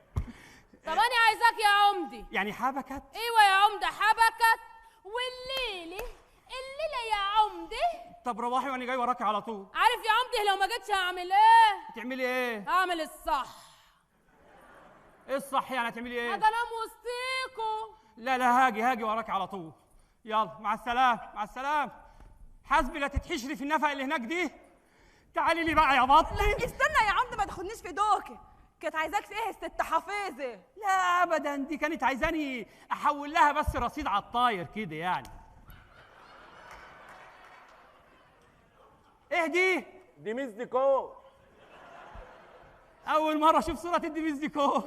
طب انا عايزاك يا عمدي. يعني حبكت؟ ايوه يا عمده حبكت. والليلة الليلة يا عمدي. طب روحي وانا جاي وراكي على طول. عارف يا عمدي لو ما جيتش هعمل ايه؟ هتعملي ايه؟ هعمل الصح. ايه الصح يعني؟ هتعملي ايه؟ هاجي انام وسطيكوا. لا لا، هاجي وراكي على طول. يلا مع السلامة مع السلامة. حاسبي لا تتحشري في النفق اللي هناك دي. تعالي لي بقى يا بطلي. استنى يا عمده ما تاخدنيش في دوكي. كانت عايزاك في ايه الست حفيظة؟ لا ابدا، دي كانت عايزاني احول لها بس رصيد على الطاير كده يعني. ايه دي؟ دي missed call. اول مرة اشوف صوره تدي missed call.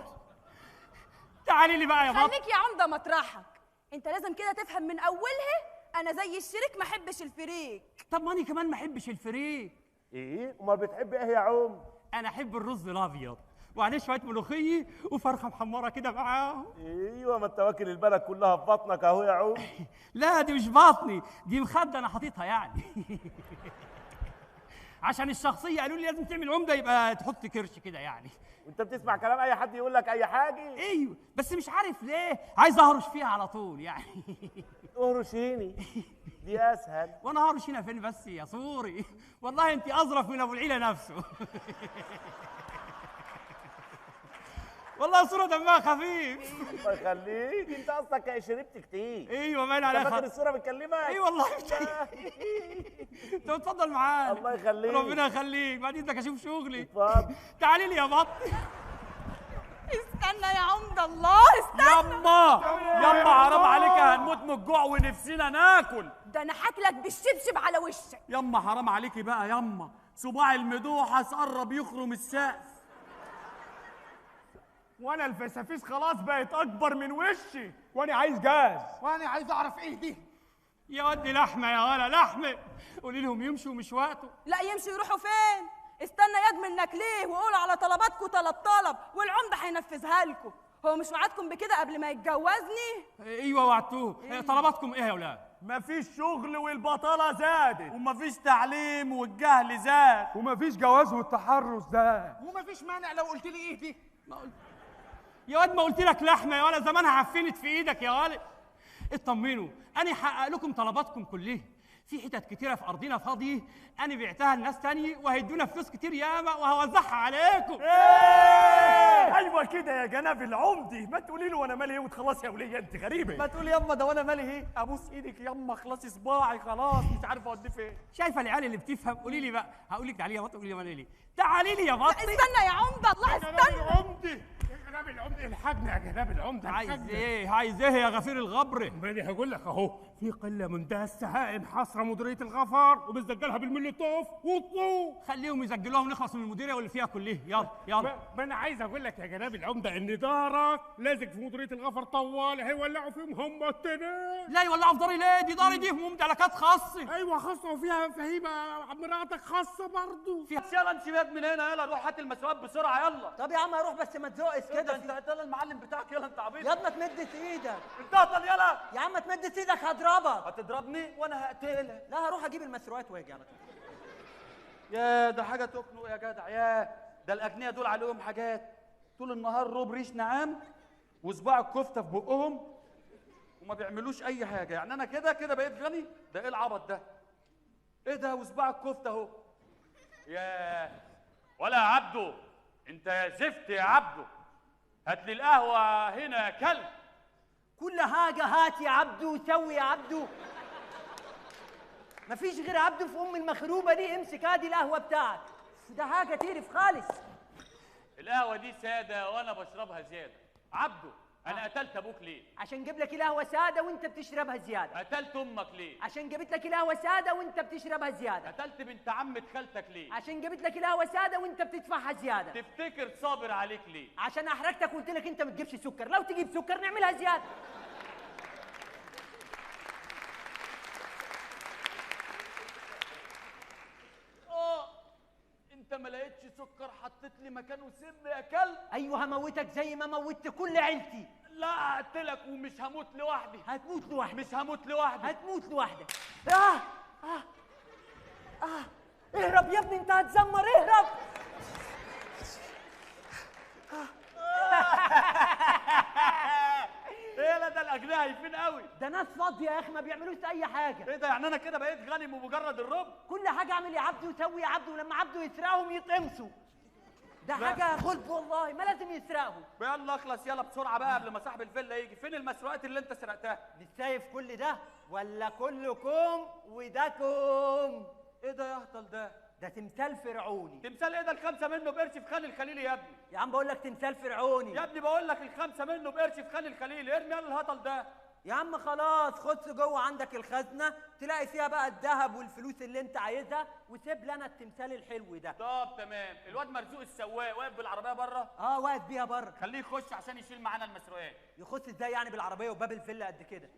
تعالي لي بقى يا بطل. خليك يا عمده مطرحك، انت لازم كده تفهم من اولها. انا زي الشريك ما احبش الفريك. طب ما انا كمان ما احبش الفريك. ايه؟ امال بتحب ايه يا عم؟ انا احب الرز الابيض وعليه شوية ملوخية وفرخه محمرة كده معاهم. ايوه ما انت واكل البلد كلها في بطنك اهو يا عم. لا دي مش بطني، دي مخده انا حاططها يعني. عشان الشخصية قالوا لي لازم تعمل عمده يبقى تحط كرش كده يعني. وانت بتسمع كلام اي حد يقول لك اي حاجة؟ ايوه بس مش عارف ليه عايز اهرش فيها على طول يعني. اهرشيني دي اسهل. وانا هرش هنا فين بس يا صوري؟ والله انت اظرف من ابو العيلة نفسه. والله صوره دمها خفيف. الله يخليك، انت اصلك شربت كتير. ايوه باين عليها. فاكر الصورة بتكلمك؟ ايوه والله. انت اتفضل معانا. الله يخليك. ربنا يخليك، بعد اذنك اشوف شغلي. اتفضل. تعالي لي يا بط. استنى يا عمده. الله استنى. يما يما حرام عليك، هنموت من الجوع ونفسنا ناكل. ده انا هاكلك بالشبشب على وشك. يما حرام عليكي بقى يما، صباع المدوحس قرب يخرم السقف. وانا الفسافيس خلاص بقت اكبر من وشي، وانا عايز جاز، وانا عايز اعرف ايه دي. يا ودي لحمه يا ولا لحمه، قولي لهم يمشوا مش وقته. لا يمشوا يروحوا فين؟ استنى ياج منك ليه، وقولوا على طلباتكم طلب طلب والعمده هينفذها لكم. هو مش وعدكم بكده قبل ما يتجوزني؟ ايوه وعدتوه. إيه؟ طلباتكم ايه يا ولاد؟ مفيش شغل والبطالة زادت، ومفيش تعليم والجهل زاد، ومفيش جواز والتحرش زاد، ومفيش مانع لو قلت لي ايه دي. ما قلت يا واد، ما قلت لك لحمه يا ولا، زمانها عفنت في ايدك يا ولد. اطمنوا انا هحقق لكم طلباتكم كلها. في حتت كتيرة في ارضنا فاضية انا بعتها لناس تانية وهيدونا فلوس كتير ياما وهوزعها عليكم. إيه؟ ايوه كده يا جناب العمدي، ما تقولي له وانا مالي ايه وتخلصي يا وليه انت غريبة. ما تقولي ياما ده وانا مالي ايه، ابوس ايدك ياما خلاص صباعي خلاص مش عارف اوديه فين. شايفه العيال اللي بتفهم؟ قولي لي بقى، هقول لك تعالي يا بطه، قولي لي مالي ليه. تعالي لي يا بطه. استنى يا عمده. الله استنى. عمدي جناب العمدة الحقنا يا جناب العمدة. عايز ايه؟ عايز ايه يا غفير الغبر؟ ماني هقول لك اهو، في قلة مندسه محاصرة مديرية الغفر وبتسجلها بالمولوتوف والطوب. خليهم يسجلوها ونخلص من المديرية واللي فيها كلها. يلا يلا. ما انا عايز اقول لك يا جناب العمدة ان دارك لازق في مديرية الغفر طوال، هيولعوا فيهم هم التنين. لا يولعوا في داري ليه؟ دي داري دي ممتلكات خاصة. ايوه خاصة وفيها فهيمه مراتك خاصة برضه. يلا امشي بيد من هنا، يلا روح هات المسواك بسرعة يلا. طب يا عم هروح بس ما تزقش كده. انت يلا المعلم بتاعك، يلا انت عبيط. يا ما تمدت ايدك. انت اهطل يلا. يا عم ما تمدت ايدك هضربك. هتضربني وانا هقتلك. لا هروح اجيب المسروقات واجي على طول. يا ده حاجة تخنق يا جدع. يا ده الاغنياء دول عليهم حاجات طول النهار، روب ريش نعام وصباع الكفتة في بقهم وما بيعملوش اي حاجة. يعني انا كده كده بقيت غني؟ ده ايه العبط ده؟ ايه ده؟ وصباع الكفتة اهو. يا ولا يا عبده، انت يا زفت يا عبده، هات لي القهوة هنا يا كلب. كل حاجة هات يا عبده وسوي يا عبده. مفيش غير عبده في ام المخروبه دي. امسك ادي القهوة بتاعك، ده حاجة تقرف خالص. القهوة دي ساده وانا بشربها زيادة. عبده انا قتلت ابوك ليه؟ عشان جيب لك القهوة ساده وانت بتشربها زيادة. قتلت امك ليه؟ عشان جابت لك القهوة ساده وانت بتشربها زيادة. قتلت بنت عمة خالتك ليه؟ عشان جابت لك القهوة ساده وانت بتدفعها زيادة. تفتكر صابر عليك ليه؟ عشان احرجتك وقلت لك انت ما تجيبش سكر، لو تجيب سكر نعملها زيادة. انت ما لقيتش سكر حطيت لي مكانه سم يا كلب. ايوه هموتك زي ما موتت كل عيلتي. لا هقتلك ومش هموت لوحدي. هتموت لوحدك. مش هموت لوحدي. هتموت لوحدك. اه اه اه اهرب يا ابني، انت هتزمر، اهرب. ايه لا ده الاغنياء هايفين قوي. ده ناس فاضية يا اخي، ما بيعملوش اي حاجة. ايه ده؟ يعني انا كده بقيت غني بمجرد الربع؟ كل حاجة اعمل يا عبده وسوي يا عبده، ولما عبده يسرقهم يتقمصوا. ده حاجة غلب والله، ما لازم يسرقهم. يلا اخلص يلا بسرعة بقى قبل ما صاحب الفيلا يجي. فين المسروقات اللي انت سرقتها؟ مش شايف كل ده ولا كله كوم وده كوم؟ ايه ده يا هطل ده؟ ده تمثال فرعوني. تمثال ايه ده؟ الخمسة منه بقرش في خان الخليلي يا ابني. يا عم بقول لك تمثال فرعوني يا ابني، بقول لك الخمسة منه بقرش في خان الخليلي. ارمي يلا الهطل ده يا عم. خلاص خش جوه عندك الخزنة تلاقي فيها بقى الذهب والفلوس اللي انت عايزها، وسيب لنا التمثال الحلو ده. طب تمام. الواد مرزوق السواق واقف بالعربية بره؟ اه واقف بيها بره. خليه يخش عشان يشيل معانا المسروقات. يخش ازاي يعني بالعربية وباب الفيلا قد كده؟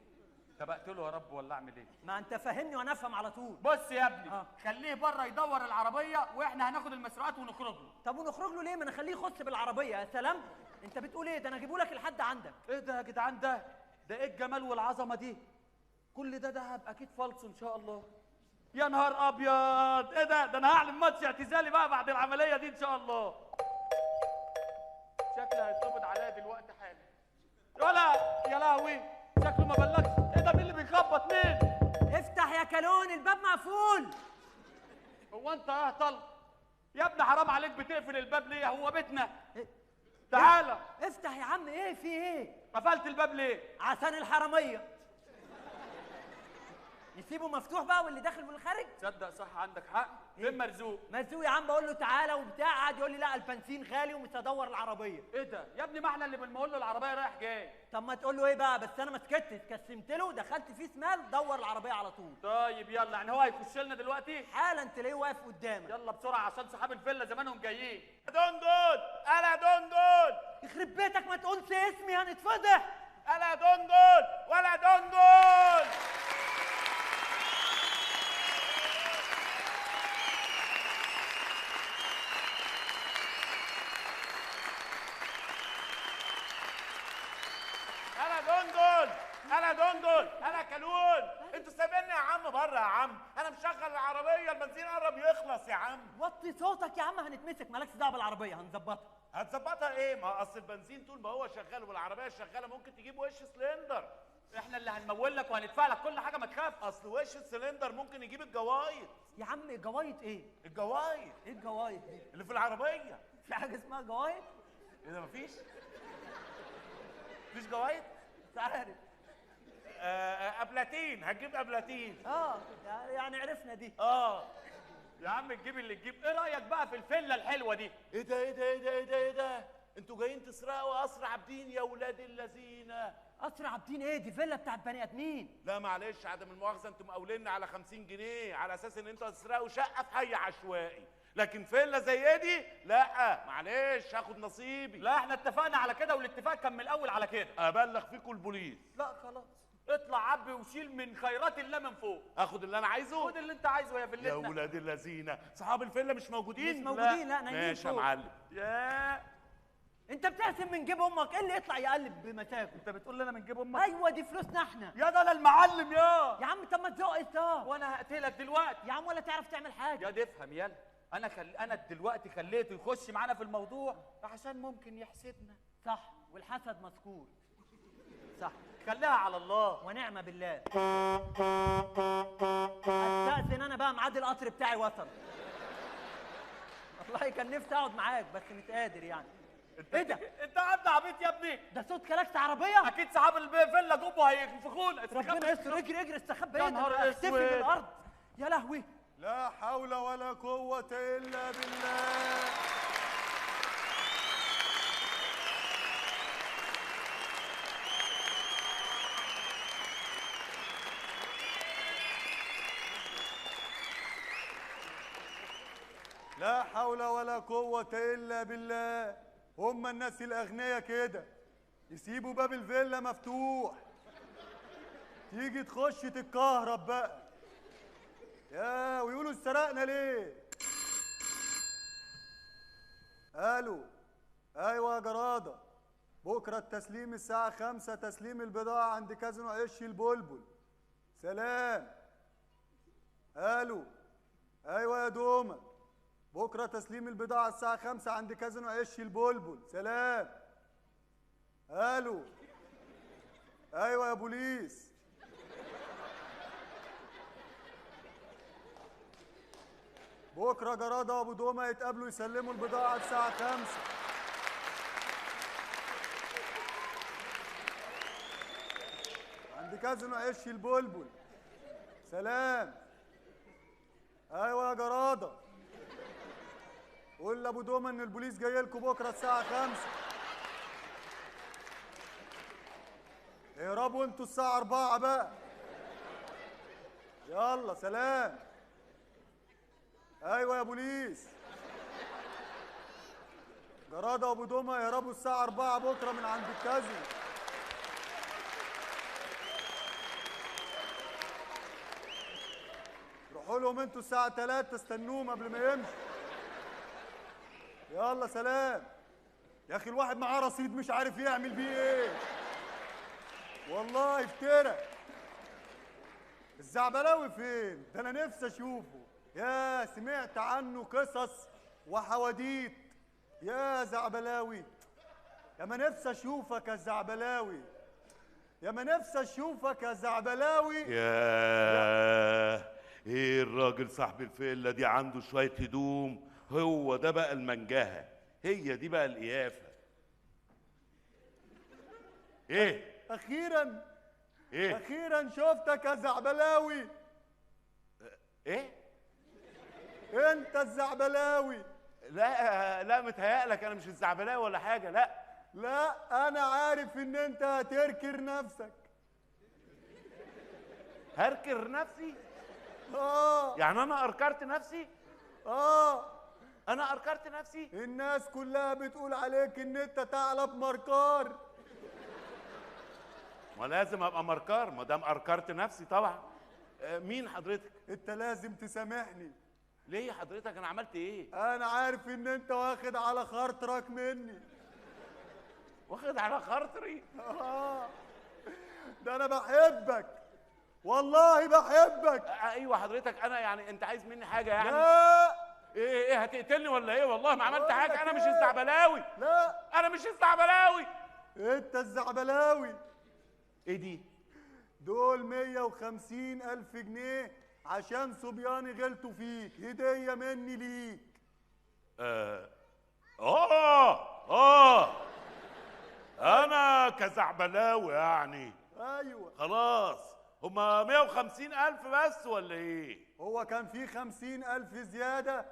طب اقتله يا رب ولا اعمل ايه؟ ما انت فاهمني وانا افهم على طول. بص يا ابني خليه بره يدور العربية واحنا هناخد المسروقات ونخرج له. طب ونخرج له ليه؟ ما نخليه يخش بالعربية. يا سلام، انت بتقول ايه ده؟ انا اجيبه لك لحد عندك. ايه ده يا جدعان؟ ده ايه الجمال والعظمة دي؟ كل ده دهب اكيد فالص ان شاء الله. يا نهار ابيض، ايه ده؟ ده انا هعلن ماتش اعتزالي بقى بعد العملية دي ان شاء الله. شكله هيتقبض عليا دلوقتي حالا. ولا يا لهوي شكله ما بلغش. ايه ده؟ مين اللي بيخبط؟ مين؟ افتح يا كالون، الباب مقفول. هو انت يا هطل يا ابني؟ حرام عليك، بتقفل الباب ليه؟ هو بيتنا. تعالى افتح يا عم. ايه في ايه؟ قفلت الباب ليه؟ عشان الحرامية. نسيبه مفتوح بقى واللي داخل واللي خارج؟ تصدق صح عندك حق. فين مرزوق؟ مرزوق يا عم بقول له تعالى وبتاع، قعد يقول لي لا البنزين غالي ومش هدور العربية. ايه ده يا ابني؟ ما احنا اللي بنقول له العربية رايح جاي. طب ما تقول له ايه بقى؟ بس انا ما سكتش، كسمت له دخلت فيه شمال دور العربية على طول. طيب يلا، يعني هو هيخش لنا دلوقتي؟ حالا تلاقيه واقف قدامك. يلا بسرعة عشان صحاب الفيلا زمانهم جايين. دندن، انا دندن. يخرب بيتك ما تقولش اسمي هنتفضح. انا دندن ولا دندن. انا دندن، انا كالون. انتوا سايبيني يا عم بره يا عم، انا مشغل العربية البنزين قرب يخلص يا عم. وطي صوتك يا عم هنتمسك. مالكش دعوه بالعربية هنظبطها. هتظبطها ايه؟ ما اصل البنزين طول ما هو شغال والعربية شغالة ممكن تجيب وش سلندر. احنا اللي هنمول لك وهندفع لك كل حاجة ما تخاف. اصل وش السلندر ممكن يجيب الجوايط. يا عم الجوايط ايه؟ الجوايط. ايه الجوايط دي؟ اللي في العربية. في حاجة اسمها جوايط؟ ايه ده مفيش؟ مفيش جوايط؟ مش عارف. ابلاتين، هتجيب ابلاتين. يعني عرفنا دي. يا عم تجيب اللي تجيب. ايه رايك بقى في الفيلا الحلوة دي؟ ايه ده ايه ده ايه ده ايه ده ايه ده؟ انتوا جايين تسرقوا قصر عابدين يا ولاد اللذينه. قصر عابدين ايه؟ دي فيلا بتاعت بني ادمين. لا معلش عدم المؤاخذة، انتوا مقاوليننا على 50 جنيه على اساس ان انتوا هتسرقوا شقه في حي عشوائي، لكن فيلا زي دي لا معلش هاخد نصيبي. لا احنا اتفقنا على كده، والاتفاق كان من الاول على كده. ابلغ فيكم البوليس. لا خلاص اطلع عبي وشيل من خيرات الله من فوق. اخد اللي انا عايزه؟ خد اللي انت عايزه يا فيلتنا. يا ولاد اللذينه، صحاب الفيلا مش موجودين؟ مش موجودين. لا نايمين. ماشي يا معلم. يا انت بتقسم من جيب امك؟ ايه اللي يطلع يقلب بمزاجه؟ انت بتقول لي انا من جيب امك؟ ايوه دي فلوسنا احنا. يا ده انا المعلم يا عم. طب ما تزق انت وانا هقتلك دلوقتي يا عم، ولا تعرف تعمل حاجة. يا دي افهم يلا. انا دلوقتي خليته يخش معانا في الموضوع عشان ممكن يحسدنا. صح، والحسد مذكور. صح، خليها على الله. ونعمه بالله. استأذن انا بقى، ميعاد القطر بتاعي وصل. والله كان نفسي اقعد معاك بس مش قادر يعني. ايه ده؟ انت قاعد عبيط يا ابني؟ ده صوت كلاكس عربية؟ اكيد صحاب الفيلا جم وهينفخونا. ربنا يستر. اجري اجري، استخبى. يا ايه ده؟ نهار اختفي من اسود. الارض. يا لهوي. لا حول ولا قوة إلا بالله. لا حول ولا قوة إلا بالله. هما الناس الأغنياء كده يسيبوا باب الفيلا مفتوح، تيجي تخش تتكهرب بقى. يا ويقولوا اتسرقنا ليه؟ الو، ايوه يا جراده، بكره التسليم الساعة 5، تسليم البضاعة عند كازينو عش البلبل. سلام. الو، ايوه يا دومه، بكره تسليم البضاعة الساعة 5 عند كازينو عش البلبل. سلام. الو، ايوه يا بوليس، بكره جراده وابو دومه يتقابلوا يسلموا البضاعة الساعة 5. عند كازينو عش البلبل. سلام. ايوه يا جراده، قول لابو دومه ان البوليس جاي لكم بكره الساعة 5. اهربوا انتوا الساعة 4 بقى. يلا سلام. ايوه يا بوليس، جراده وابو دومه يهربوا الساعة 4 بكره من عند الكازينو. روحوا لهم انتوا الساعة 3، استنوهم قبل ما يمشوا. يلا سلام. يا اخي الواحد معاه رصيد مش عارف يعمل بيه ايه. والله افترى. الزعبلاوي فين؟ ده انا نفسي اشوفه. يا سمعت عنه قصص وحواديت. يا زعبلاوي، يا ما نفسي اشوفك يا زعبلاوي، يا ما نفسي اشوفك يا زعبلاوي. يا ايه الراجل صاحب الفيلا دي عنده شوية هدوم. هو ده بقى المنجهه، هي دي بقى القيافه. ايه؟ اخيرا. ايه؟ اخيرا شفتك يا زعبلاوي. ايه؟ انت الزعبلاوي. لا لا، متهيألك انا مش الزعبلاوي ولا حاجة. لا لا، انا عارف ان انت هتركر نفسك. هركر نفسي؟ اه. يعني انا اركرت نفسي؟ اه، انا اركرت نفسي؟ الناس كلها بتقول عليك ان انت ثعلب مركار. ما لازم ابقى مركار ما دام اركرت نفسي طبعا. مين حضرتك؟ انت لازم تسامحني. ليه حضرتك؟ انا عملت ايه؟ انا عارف ان انت واخد على خاطرك مني. واخد على خاطري؟ اه، ده انا بحبك والله بحبك. ايوه حضرتك، انا يعني انت عايز مني حاجة يعني؟ لا. ايه ايه هتقتلني ولا ايه؟ والله ما عملت حاجة، انا مش الزعبلاوي. لا، انا مش الزعبلاوي. انت الزعبلاوي. ايه دي؟ دول 150,000 جنيه عشان صبياني غلطوا فيك، هدية مني ليك. انا كزعبلاوي يعني. ايوه خلاص، هما 150,000 بس ولا ايه؟ هو كان في 50,000 زيادة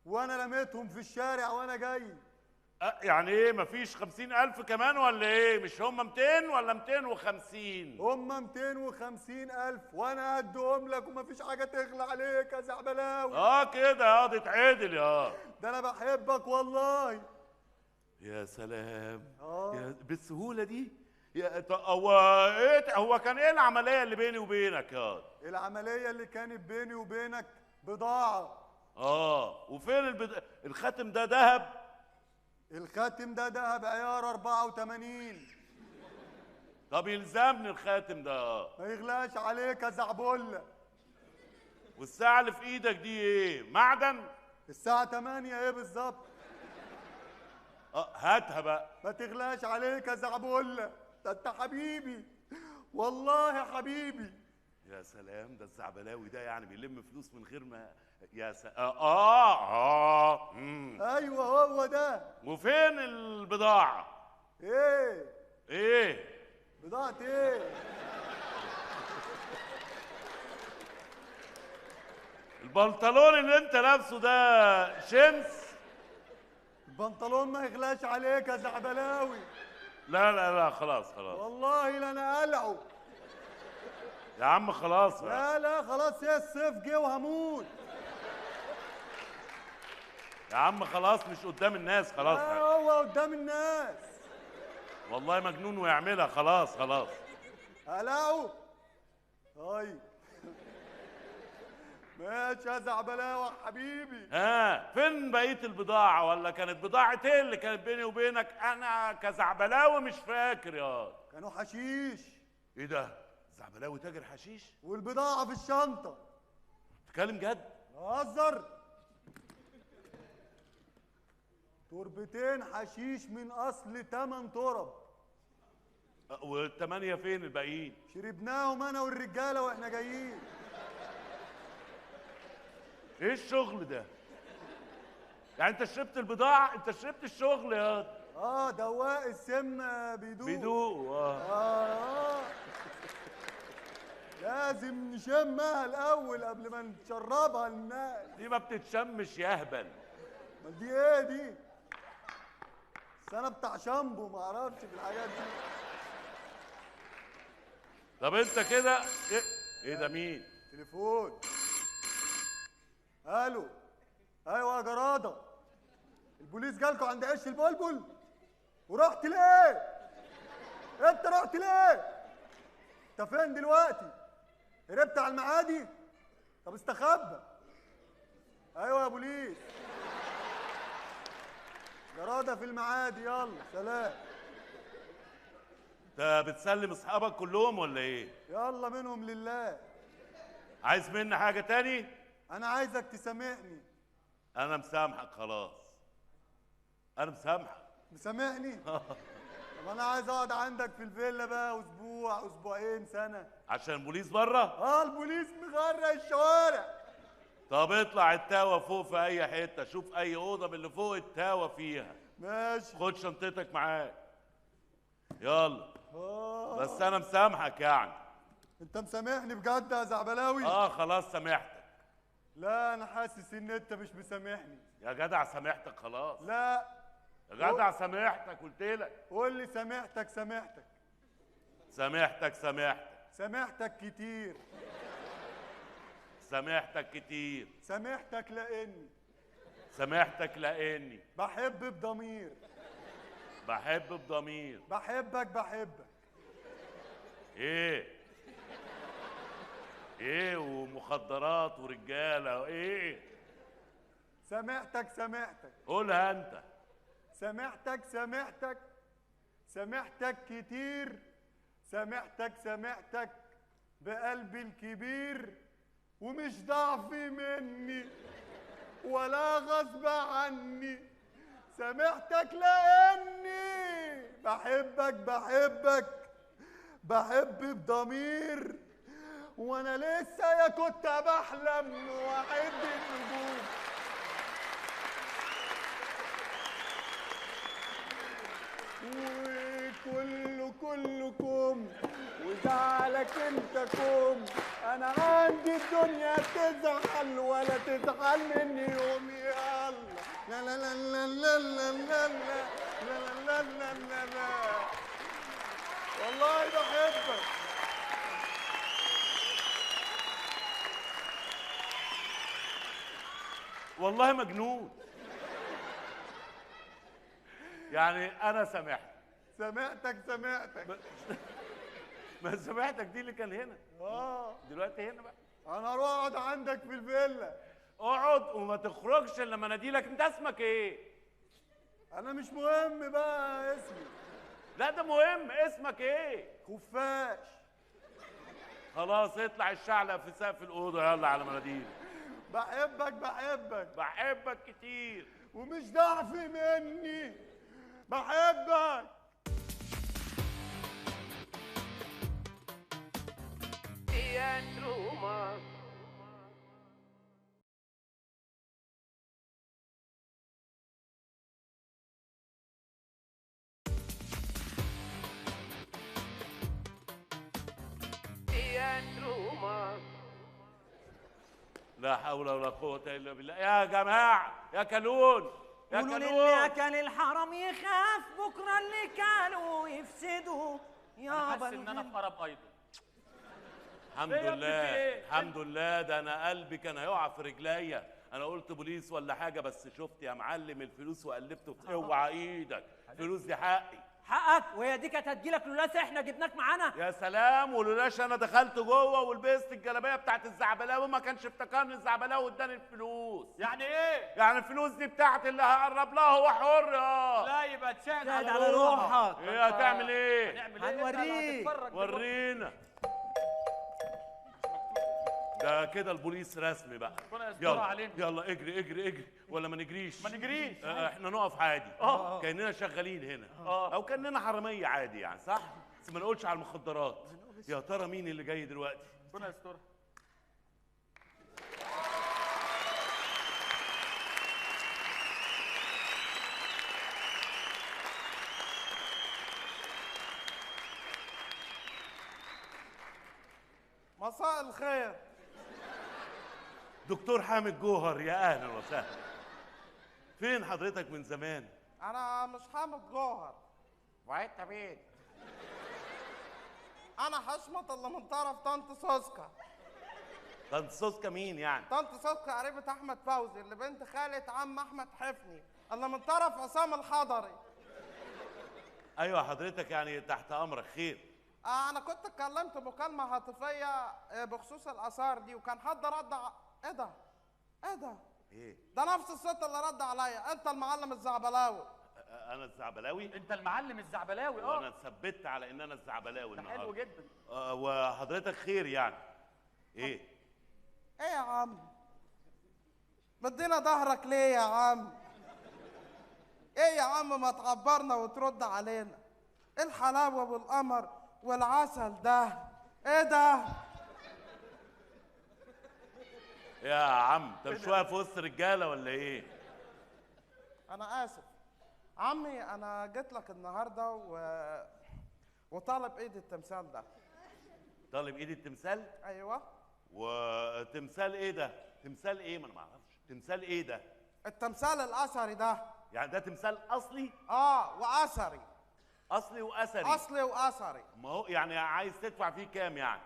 وانا لميتهم في الشارع وانا جاي. يعني ايه مفيش 50,000 كمان ولا ايه؟ مش هما 200 ولا 250؟ هما 250,000 وانا هديهم لك ومفيش حاجة تغلى عليك يا زعبلاوي. كده دي اتعدل يا ده انا بحبك والله. يا سلام. يا بالسهولة دي؟ يا هو ايه، هو كان ايه العملية اللي بيني وبينك يا؟ العملية اللي كانت بيني وبينك بضاعة. وفين الخاتم ده؟ ذهب؟ الخاتم ده دهب عيار 84. طب يلزمني الخاتم ده. ما يغلاش عليك يا زعبله. والساعة اللي في ايدك دي ايه؟ معدن؟ الساعة 8 ايه بالظبط؟ هاتها بقى. ما تغلاش عليك يا زعبله، ده انت حبيبي والله حبيبي. يا سلام، ده الزعبلاوي ده يعني بيلم فلوس من غير ما يا س... ايوه هو ده. وفين البضاعة؟ ايه؟ ايه؟ بضاعة ايه؟ البنطلون اللي انت لابسه ده شمس؟ البنطلون ما يغلاش عليك يا زعبلاوي. لا لا لا خلاص خلاص، والله لا انا قلعه يا عم خلاص بقى. لا لا خلاص، يا الصيف جه وهموت يا عم، خلاص مش قدام الناس خلاص. لا هو قدام الناس والله مجنون ويعملها. خلاص خلاص قلعه. طيب ماشي يا زعبلاوي حبيبي. ها فين بقية البضاعة؟ ولا كانت بضاعة ايه اللي كانت بيني وبينك؟ انا كزعبلاوي مش فاكر يا. كانوا حشيش. ايه ده؟ زعبلاوي تاجر حشيش؟ والبضاعة في الشنطة. تتكلم جد؟ بهزر. تربتين حشيش من اصل 8 ترب. والثمانية فين الباقيين؟ شربناهم انا والرجالة واحنا جايين. ايه الشغل ده؟ يعني انت شربت البضاعة، انت شربت الشغل يا دواء السم بيدوق. بيدوق. لازم نشمها الأول قبل ما نشربها للناس. دي ما بتتشمش يا اهبل. ما دي ايه دي؟ بس انا بتاع شامبو ما اعرفش في الحاجات دي. طب انت كده ايه ده مين؟ تليفون. الو. ايوه يا جراده، البوليس جالكوا عند عش البلبل؟ ورحت ليه؟ انت رحت ليه؟ انت فين دلوقتي؟ هربت على المعادي؟ طب استخبى. ايوه يا بوليس، جراده في المعادي، يلا سلام. انت بتسلم اصحابك كلهم ولا ايه؟ يلا منهم لله. عايز مني حاجة تاني؟ انا عايزك تسامحني. انا مسامحك خلاص، انا مسامحك. مسامحني؟ طب انا عايز اقعد عندك في الفيلا بقى اسبوع اسبوعين سنة. عشان البوليس بره؟ البوليس مغرق الشوارع. طب اطلع التاوه فوق في اي حتة، شوف اي اوضة من اللي فوق التاوه فيها. ماشي. خد شنطتك معاك يلا. بس انا مسامحك يعني. انت مسامحني بجد يا زعبلاوي؟ خلاص سامحتك. لا انا حاسس ان انت مش مسامحني. يا جدع سامحتك خلاص. لا يا جدع سامحتك قلت لك. قول لي سامحتك. سامحتك سامحتك سامحتك. سامحتك كتير. سامحتك كتير. سامحتك لاني. سامحتك لاني بحب بضمير. بحب بضمير. بحبك بحبك. ايه؟ ايه ومخدرات ورجاله ايه؟ سامحتك سامحتك. قولها انت. سامحتك سامحتك. سامحتك كتير. سامحتك سامحتك بقلبي الكبير، ومش ضعف مني ولا غصب عني. سامحتك لاني بحبك بحبك بحب بضمير، وانا لسه يا كنت بحلم واعد النجوم. وكله كلكم وزعلك انت كوم، انا عندي الدنيا تزعل ولا تزعل مني يوم. يلا لا لا لا لا لا لا لا لا لا لا لا لا. والله بحبك. والله مجنون. يعني انا سامحتك. سامحتك سامحتك. ما سامحتك دي اللي كان هنا. دلوقتي هنا بقى. انا اروح اقعد عندك في الفيلا. اقعد وما تخرجش الا لما اناديلك. انت اسمك ايه؟ انا مش مهم بقى اسمي. لا ده مهم، اسمك ايه؟ خفاش. خلاص اطلع الشعلة في سقف الاوضة، يلا على مناديل. بحبك بحبك بحبك كتير، ومش ضعف مني، بحبك. لا حول ولا قوة الا بالله. يا جماعة يا كلون يا كلون، قولوا للي اكل الحرام يخاف بكره اللي كانوا يفسدوا. يا انا حاسس ان انا في قرب ايضا. الحمد لله الحمد لله، ده انا قلبي كان هيقع في رجليا، انا قلت بوليس ولا حاجة، بس شفت يا معلم الفلوس وقلبته. اوعى ايدك، الفلوس دي حقي. حقك؟ وهي دي كانت هتجيلك لولاش احنا جبناك معانا. يا سلام، ولولاش انا دخلت جوه ولبست الجلابية بتاعت الزعبلاوي وما كانش افتكرني الزعبلاوي واداني الفلوس. يعني ايه؟ يعني الفلوس دي بتاعت اللي هقرب لها، هو حر. لا يبقى تشاهد على روحك. ايه هتعمل ايه؟ هنعمل ايه؟ هنوريك. ورينا. ده كده البوليس رسمي بقى. ربنا يستر علينا. يلا اجري اجري اجري، ولا ما نجريش؟ ما نجريش. احنا نقف عادي. كأننا شغالين هنا. او كأننا حرامية عادي يعني، صح؟ بس ما نقولش على المخدرات. يا ترى مين اللي جاي دلوقتي؟ ربنا يسترها. مساء الخير. دكتور حامد جوهر، يا اهلا وسهلا. فين حضرتك من زمان؟ انا مش حامد جوهر. وانت مين؟ انا حشمت اللي من طرف طنط سوسكا. طنط سوسكا مين يعني؟ طنط سوسكا قريبة احمد فوزي اللي بنت خالة عم احمد حفني اللي من طرف عصام الحضري. ايوه حضرتك، يعني تحت امرك خير. انا كنت اتكلمت مكالمة هاتفية بخصوص الآثار دي، وكان حد رد ايه ده؟ ايه ده؟ ايه؟ ده نفس الصوت اللي رد عليا، انت المعلم الزعبلاوي. انا الزعبلاوي؟ انت المعلم الزعبلاوي. وانا اتثبت على ان انا الزعبلاوي النهارده. حلو جدا. وحضرتك خير يعني. ايه؟ ايه يا عم؟ مدينا ظهرك ليه يا عم؟ ايه يا عم ما تعبرنا وترد علينا؟ ايه الحلاوة والقمر والعسل ده؟ ايه ده؟ يا عم انت مش واقف وسط رجاله ولا ايه؟ انا اسف عمي، انا جيت لك النهارده وطالب ايد التمثال ده. طالب ايد التمثال؟ ايوه. وتمثال ايه ده؟ تمثال ايه؟ ما انا ما اعرفش تمثال ايه ده؟ التمثال الاثري ده. يعني ده تمثال اصلي؟ واثري. اصلي واثري. اصلي واثري. ما هو يعني عايز تدفع فيه كام يعني؟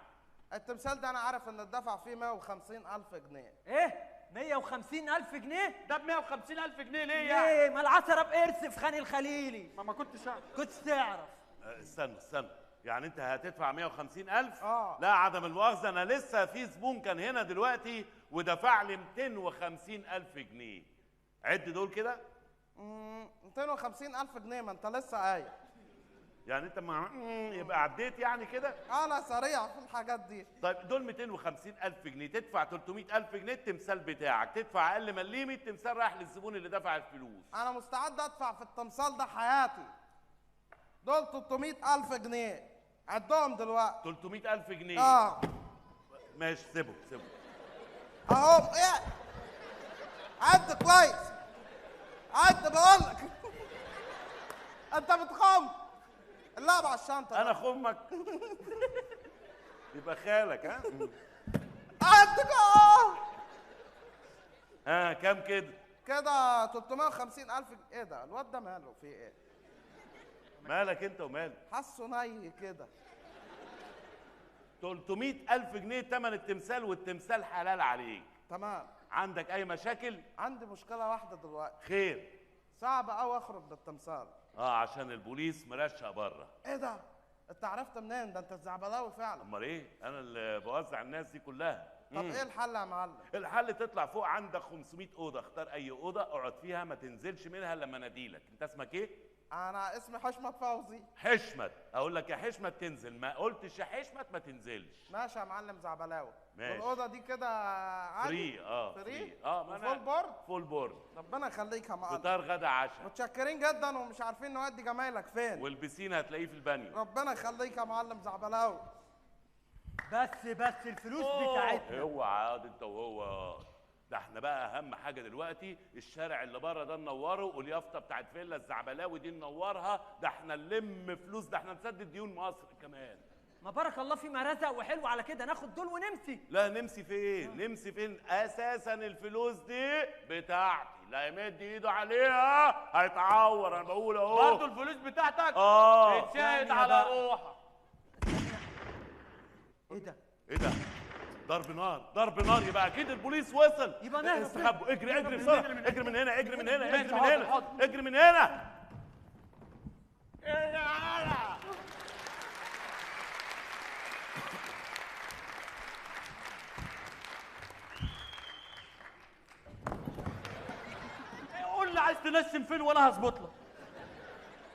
التمثال ده انا عارف ان اتدفع فيه 150,000 جنيه. ايه؟ 150,000 جنيه؟ ده ب 150,000 جنيه ليه يعني؟ ليه؟ ما العثرة بقرص في خان الخليلي. ما كنتش اعرف. كنتش تعرف. استنى استنى، يعني انت هتدفع 150,000؟ لا عدم المؤاخذة، انا لسه في زبون كان هنا دلوقتي ودفع لي 250,000 جنيه. عد دول كده. 250,000 جنيه، ما انت لسه قايل. يعني انت مع يبقى عديت يعني كده؟ انا سريع في الحاجات دي. طيب دول 250,000 جنيه، تدفع 300,000 جنيه التمثال بتاعك، تدفع اقل مليم التمثال رايح للزبون اللي دفع الفلوس. انا مستعد ادفع في التمثال ده حياتي. دول 300,000 جنيه، عدهم دلوقتي. 300,000 جنيه. ماشي، سيبهم سيبهم. اهو. ايه؟ عد كويس، عد بقول لك. انت بتخم. اللعب على الشنطة. أنا خمك؟ يبقى خالك. ها؟ عدك. ها كام كده؟ كده 350,000. ايه ده؟ الواد ده ماله في ايه؟ مالك انت ومالك؟ حاسه ني كده. 300,000 جنيه تمن التمثال، والتمثال حلال عليك. تمام. عندك أي مشاكل؟ عندي مشكلة واحدة دلوقتي. خير؟ صعب أوي أخرج بالتمثال. عشان البوليس مرشق بره. ايه ده؟ انت عرفت منين؟ ده انت الزعبلاوي فعلا. امال ايه؟ انا اللي بوزع الناس دي كلها. طب ايه الحل يا معلم؟ الحل تطلع فوق، عندك 500 اوضة، اختار اي اوضة اقعد فيها، ما تنزلش منها لما اناديلك. انت اسمك ايه؟ انا اسمي حشمت فوزي. حشمت، اقول لك يا حشمت تنزل، ما قلتش يا حشمت ما تنزلش. ماشي يا معلم زعبلاوي. ماشي. والاوضه دي كده عادي؟ free. free؟ ما full board؟ full board. ربنا يخليك يا معلم. فطار غدا عشاء. متشكرين جدا، ومش عارفين نودي جمايلك فين. والبسين هتلاقيه في البانيو. ربنا يخليك يا معلم زعبلاوي. بس الفلوس بتاعتنا. اوعى انت وهو. ده احنا بقى اهم حاجة دلوقتي الشارع اللي بره ده ننوره، واليافطه بتاعت فيلا الزعبلاوي دي ننورها، ده احنا نلم فلوس، ده احنا نسدد ديون مصر كمان. ما بارك الله فيما رزق، وحلو على كده، ناخد دول ونمشي. لا نمشي فين؟ نمشي فين؟ اساسا الفلوس دي بتاعتي، لا يمد ايده عليها هيتعور، انا بقول اهو. برضه الفلوس بتاعتك؟ اتشاهد على روحك. ايه ده؟ ايه ده؟ ضرب نار، ضرب نار، يبقى اكيد البوليس وصل. يبقى نهرب. استخبوا، اجري اجري بسرعة، اجري من هنا، اجري من هنا، اجري من هنا، اجري من هنا. ايه يا قول لي عايز تنشم فين وانا هظبط لك.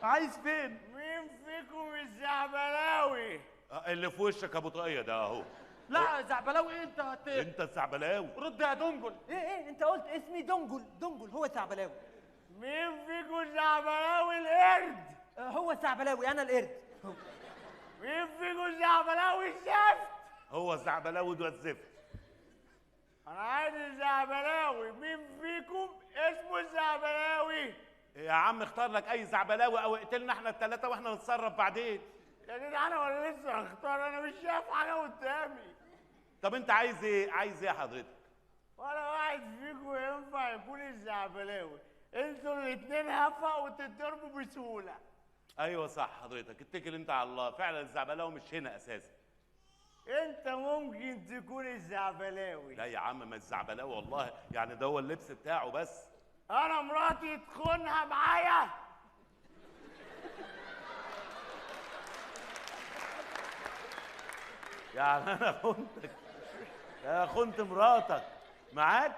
عايز فين؟ مين فيكم الزعبلاوي؟ اللي في وشك ابو طاقية ده اهو. لا زعبلاوي ايه انت؟ انت الزعبلاوي. رد يا دنجل. ايه انت قلت اسمي دنجل، دنجل هو زعبلاوي. مين فيكم زعبلاوي القرد؟ هو الزعبلاوي، انا القرد. مين فيكم زعبلاوي الزفت؟ هو الزعبلاوي ده الزفت. انا عايز الزعبلاوي، مين فيكم اسمه الزعبلاوي؟ يا عم اختار لك اي زعبلاوي او اقتلنا احنا الثلاثة واحنا نتصرف بعدين. يا جدعان انا لسه هختار، انا مش شايف حاجة قدامي. طب انت عايز ايه؟ عايز ايه حضرتك؟ ولا واحد فيكم ينفع يكون الزعبلاوي، انتوا الاثنين هفا وتتضربوا بسهولة. ايوه صح حضرتك، اتكل انت على الله، فعلا الزعبلاوي مش هنا اساسا. انت ممكن تكون الزعبلاوي. لا يا عم ما الزعبلاوي والله، يعني ده هو اللبس بتاعه بس. انا مراتي تخونها معايا؟ يعني انا خنتك؟ يا خنت مراتك معاك؟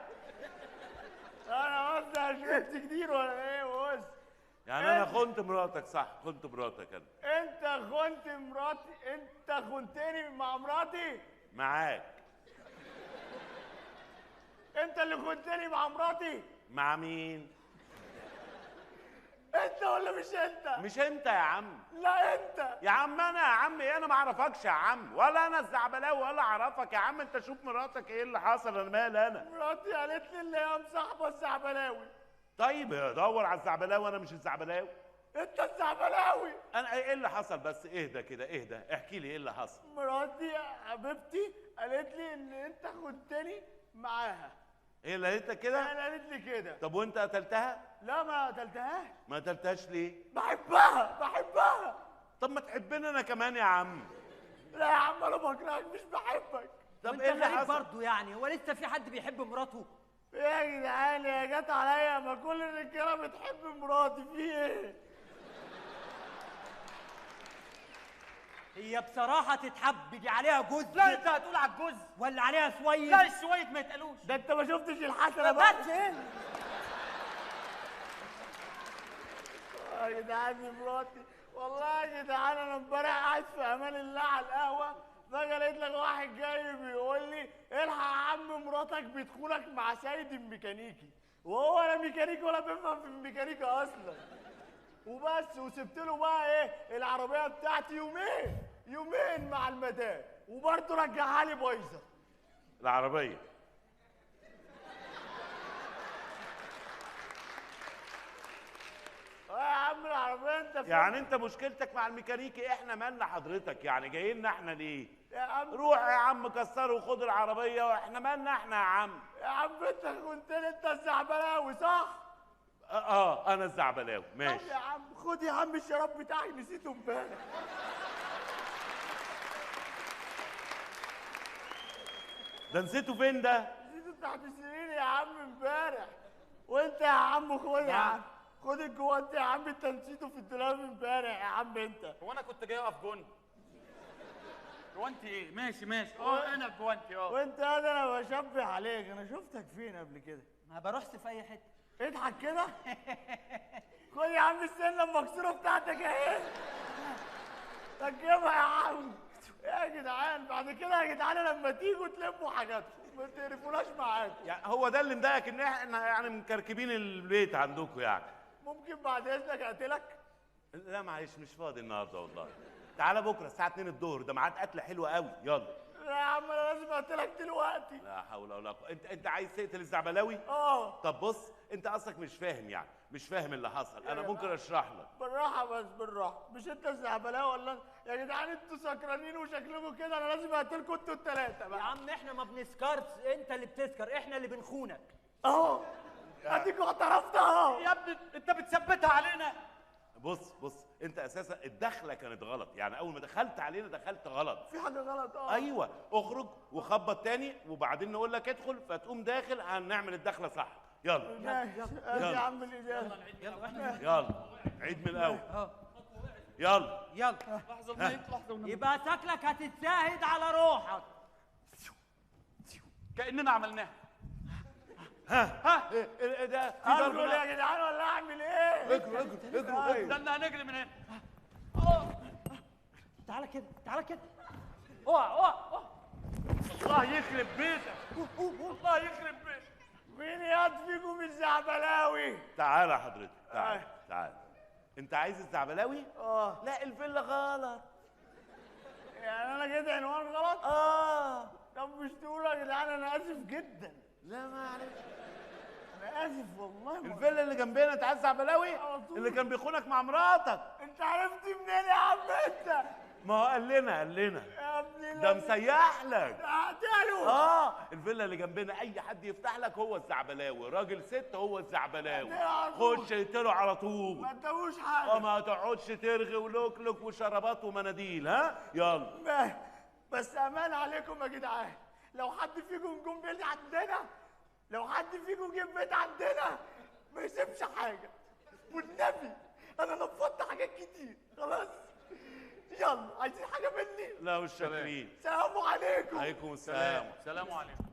انا قصدي شربت كتير ولا ايه؟ بص يعني انا خنت مراتك صح؟ خنت مراتك انا. انت خنت مراتي؟ انت خنتني مع مراتي؟ معاك. انت اللي خنتني مع مراتي؟ مع مين؟ انت ولا مش انت؟ مش انت يا عم. لا انت يا عم. انا يا عم ايه؟ انا ما اعرفكش يا عم، ولا انا الزعبلاوي ولا اعرفك يا عم. انت شوف مراتك ايه اللي حصل، انا مالي انا؟ مراتي قالت لي اللي هي مصاحبه الزعبلاوي. طيب دور على الزعبلاوي، انا مش الزعبلاوي. انت الزعبلاوي. انا ايه اللي حصل بس؟ اهدى كده، اهدى، احكي لي ايه اللي حصل. مراتي حبيبتي قالت لي ان انت خنتني معاها. ايه اللي قالت لك كده؟ انا قالت لي كده. طب وانت قتلتها؟ لا ما قتلتهاش. ما قتلتهاش ليه؟ بحبها بحبها. طب ما تحبني انا كمان يا عم. لا يا عم انا بكرهك مش بحبك. طب ايه اللي حصل؟ برضه يعني هو لسه في حد بيحب مراته؟ يا جدعان يا جت عليا، ما كل الرجالة بتحب مراتي، في ايه؟ هي بصراحة تتحب، دي عليها جزء. لا انت هتقول على الجزء ولا عليها شوية؟ لا الشوية ما يتقالوش. ده انت ما شفتش الحسنة بقى. بس ايه؟ يا جدعان دي مراتي، والله يا جدعان انا امبارح قاعد في امان الله على القهوة، فجأة لقيت لك واحد جاي بيقول لي الحق يا عم مراتك بتخونك مع سيد الميكانيكي، وهو لا ميكانيكي ولا بيفهم في الميكانيكا اصلا. وبس، وسبت له بقى ايه العربية بتاعتي يومين يومين مع المدام، وبرضه رجعها لي بايظة. العربية يا عم العربية انت يعني انت مشكلتك مع الميكانيكي، احنا مالنا حضرتك؟ يعني جاي لنا احنا ليه؟ يا عم روح يا عم كسره وخد العربية، واحنا مالنا احنا يا عم؟ يا عم انت خنتني، انت الزعبلاوي صح؟ اه انا الزعبلاوي ماشي. طب يا عم خد يا عم الشراب بتاعي نسيته امبارح. ده نسيته فين ده؟ نسيته تحت سريري يا عم امبارح. وانت يا عم خد يا عم، خد الجوانت يا عم، انت نسيته في الدولاب امبارح يا عم انت. هو انا كنت جاي اقف جون؟ جوانتي ايه؟ ماشي ماشي، انا بجوانتي. وانت انا بشبه عليك، انا شفتك فين قبل كده؟ ما بروحش في اي حتة. اضحك كده. خد يا عم السنة المكسورة بتاعتك اهي، ركبها يا عم. يا جدعان بعد كده يا جدعان لما تيجوا تلموا حاجاتكم ما تقرفوناش معاكم. يعني هو ده اللي مضايقك ان احنا يعني مكركبين البيت عندكم يعني؟ ممكن بعد اذنك اقتلك؟ لا معلش مش فاضي النهارده والله. تعالى بكره الساعة 2 الظهر، ده ميعاد قتله حلوة قوي. يلا. لا يا عم انا لازم اقتلك دلوقتي. لا حول ولا قوة. انت عايز تقتل الزعبلاوي؟ اه. طب بص، انت اصلك مش فاهم، يعني مش فاهم اللي حصل. انا ممكن اشرح لك بالراحة، بس بالراحة. مش انت الزعبلاوي ولا يا جدعان؟ انتوا سكرانين وشكلكم كده، انا لازم اقتلكم انتوا الثلاثة بقى. يا عم احنا ما بنسكرش، انت اللي بتسكر، احنا اللي بنخونك. اهو اديكوا اعترفت اهو. يا ابني انت بتثبتها علينا. بص بص، انت اساسا الدخلة كانت غلط، يعني اول ما دخلت علينا دخلت غلط. في حاجة غلط. ايوه، اخرج وخبط تاني وبعدين نقول لك ادخل، فتقوم داخل، هنعمل الدخلة صح. يلا يلا يا عم الازازه، يلا يلا عيد من الاول. يلا يلا. لحظة لحظة، يبقى شكلك هتتساهد على روحك. كاننا عملناها. ها ها، ايه ده؟ في ضرب يا جدعان ولا اعمل ايه؟ اجروا اجروا اجروا. استنى هنجري من هنا. تعالى كده تعالى كده. اوعى اوعى اوعى. الله يخرب بيتك، الله يخرب بيتك. مين ياض فيكم الزعبلاوي؟ تعالى يا حضرتك، تعالى تعالى. انت عايز الزعبلاوي؟ اه. لا الفيلا غلط. يعني انا كده عنوان غلط؟ اه. طب مش تقولوا يا جدعان انا اسف جدا. لا معلش، انا اسف والله. الفيلا اللي جنبنا. انت عايز زعبلاوي؟ اللي كان بيخونك مع مراتك. انت عرفت منين يا عم انت؟ ما هو قال لنا، قال لنا يا ابني ده مسيح لك. قتله. اه، الفيلا اللي جنبنا اي حد يفتح لك هو الزعبلاوي، راجل ست هو الزعبلاوي. خش اقتله على طول، ما تدوش حاجة. ما تقعدش ترغي ولوكلوك وشرابات ومناديل. ها يلا. بس امان عليكم يا جدعان، لو حد فيكم جه بيت عندنا، لو حد فيكم جه بيت عندنا ما يسيبش حاجة والنبي. انا نفضت حاجات كتير خلاص. يلا، عايزين حاجة مني؟ لا مش شاكرين. سلام عليكم. عليكم السلام. سلام عليكم.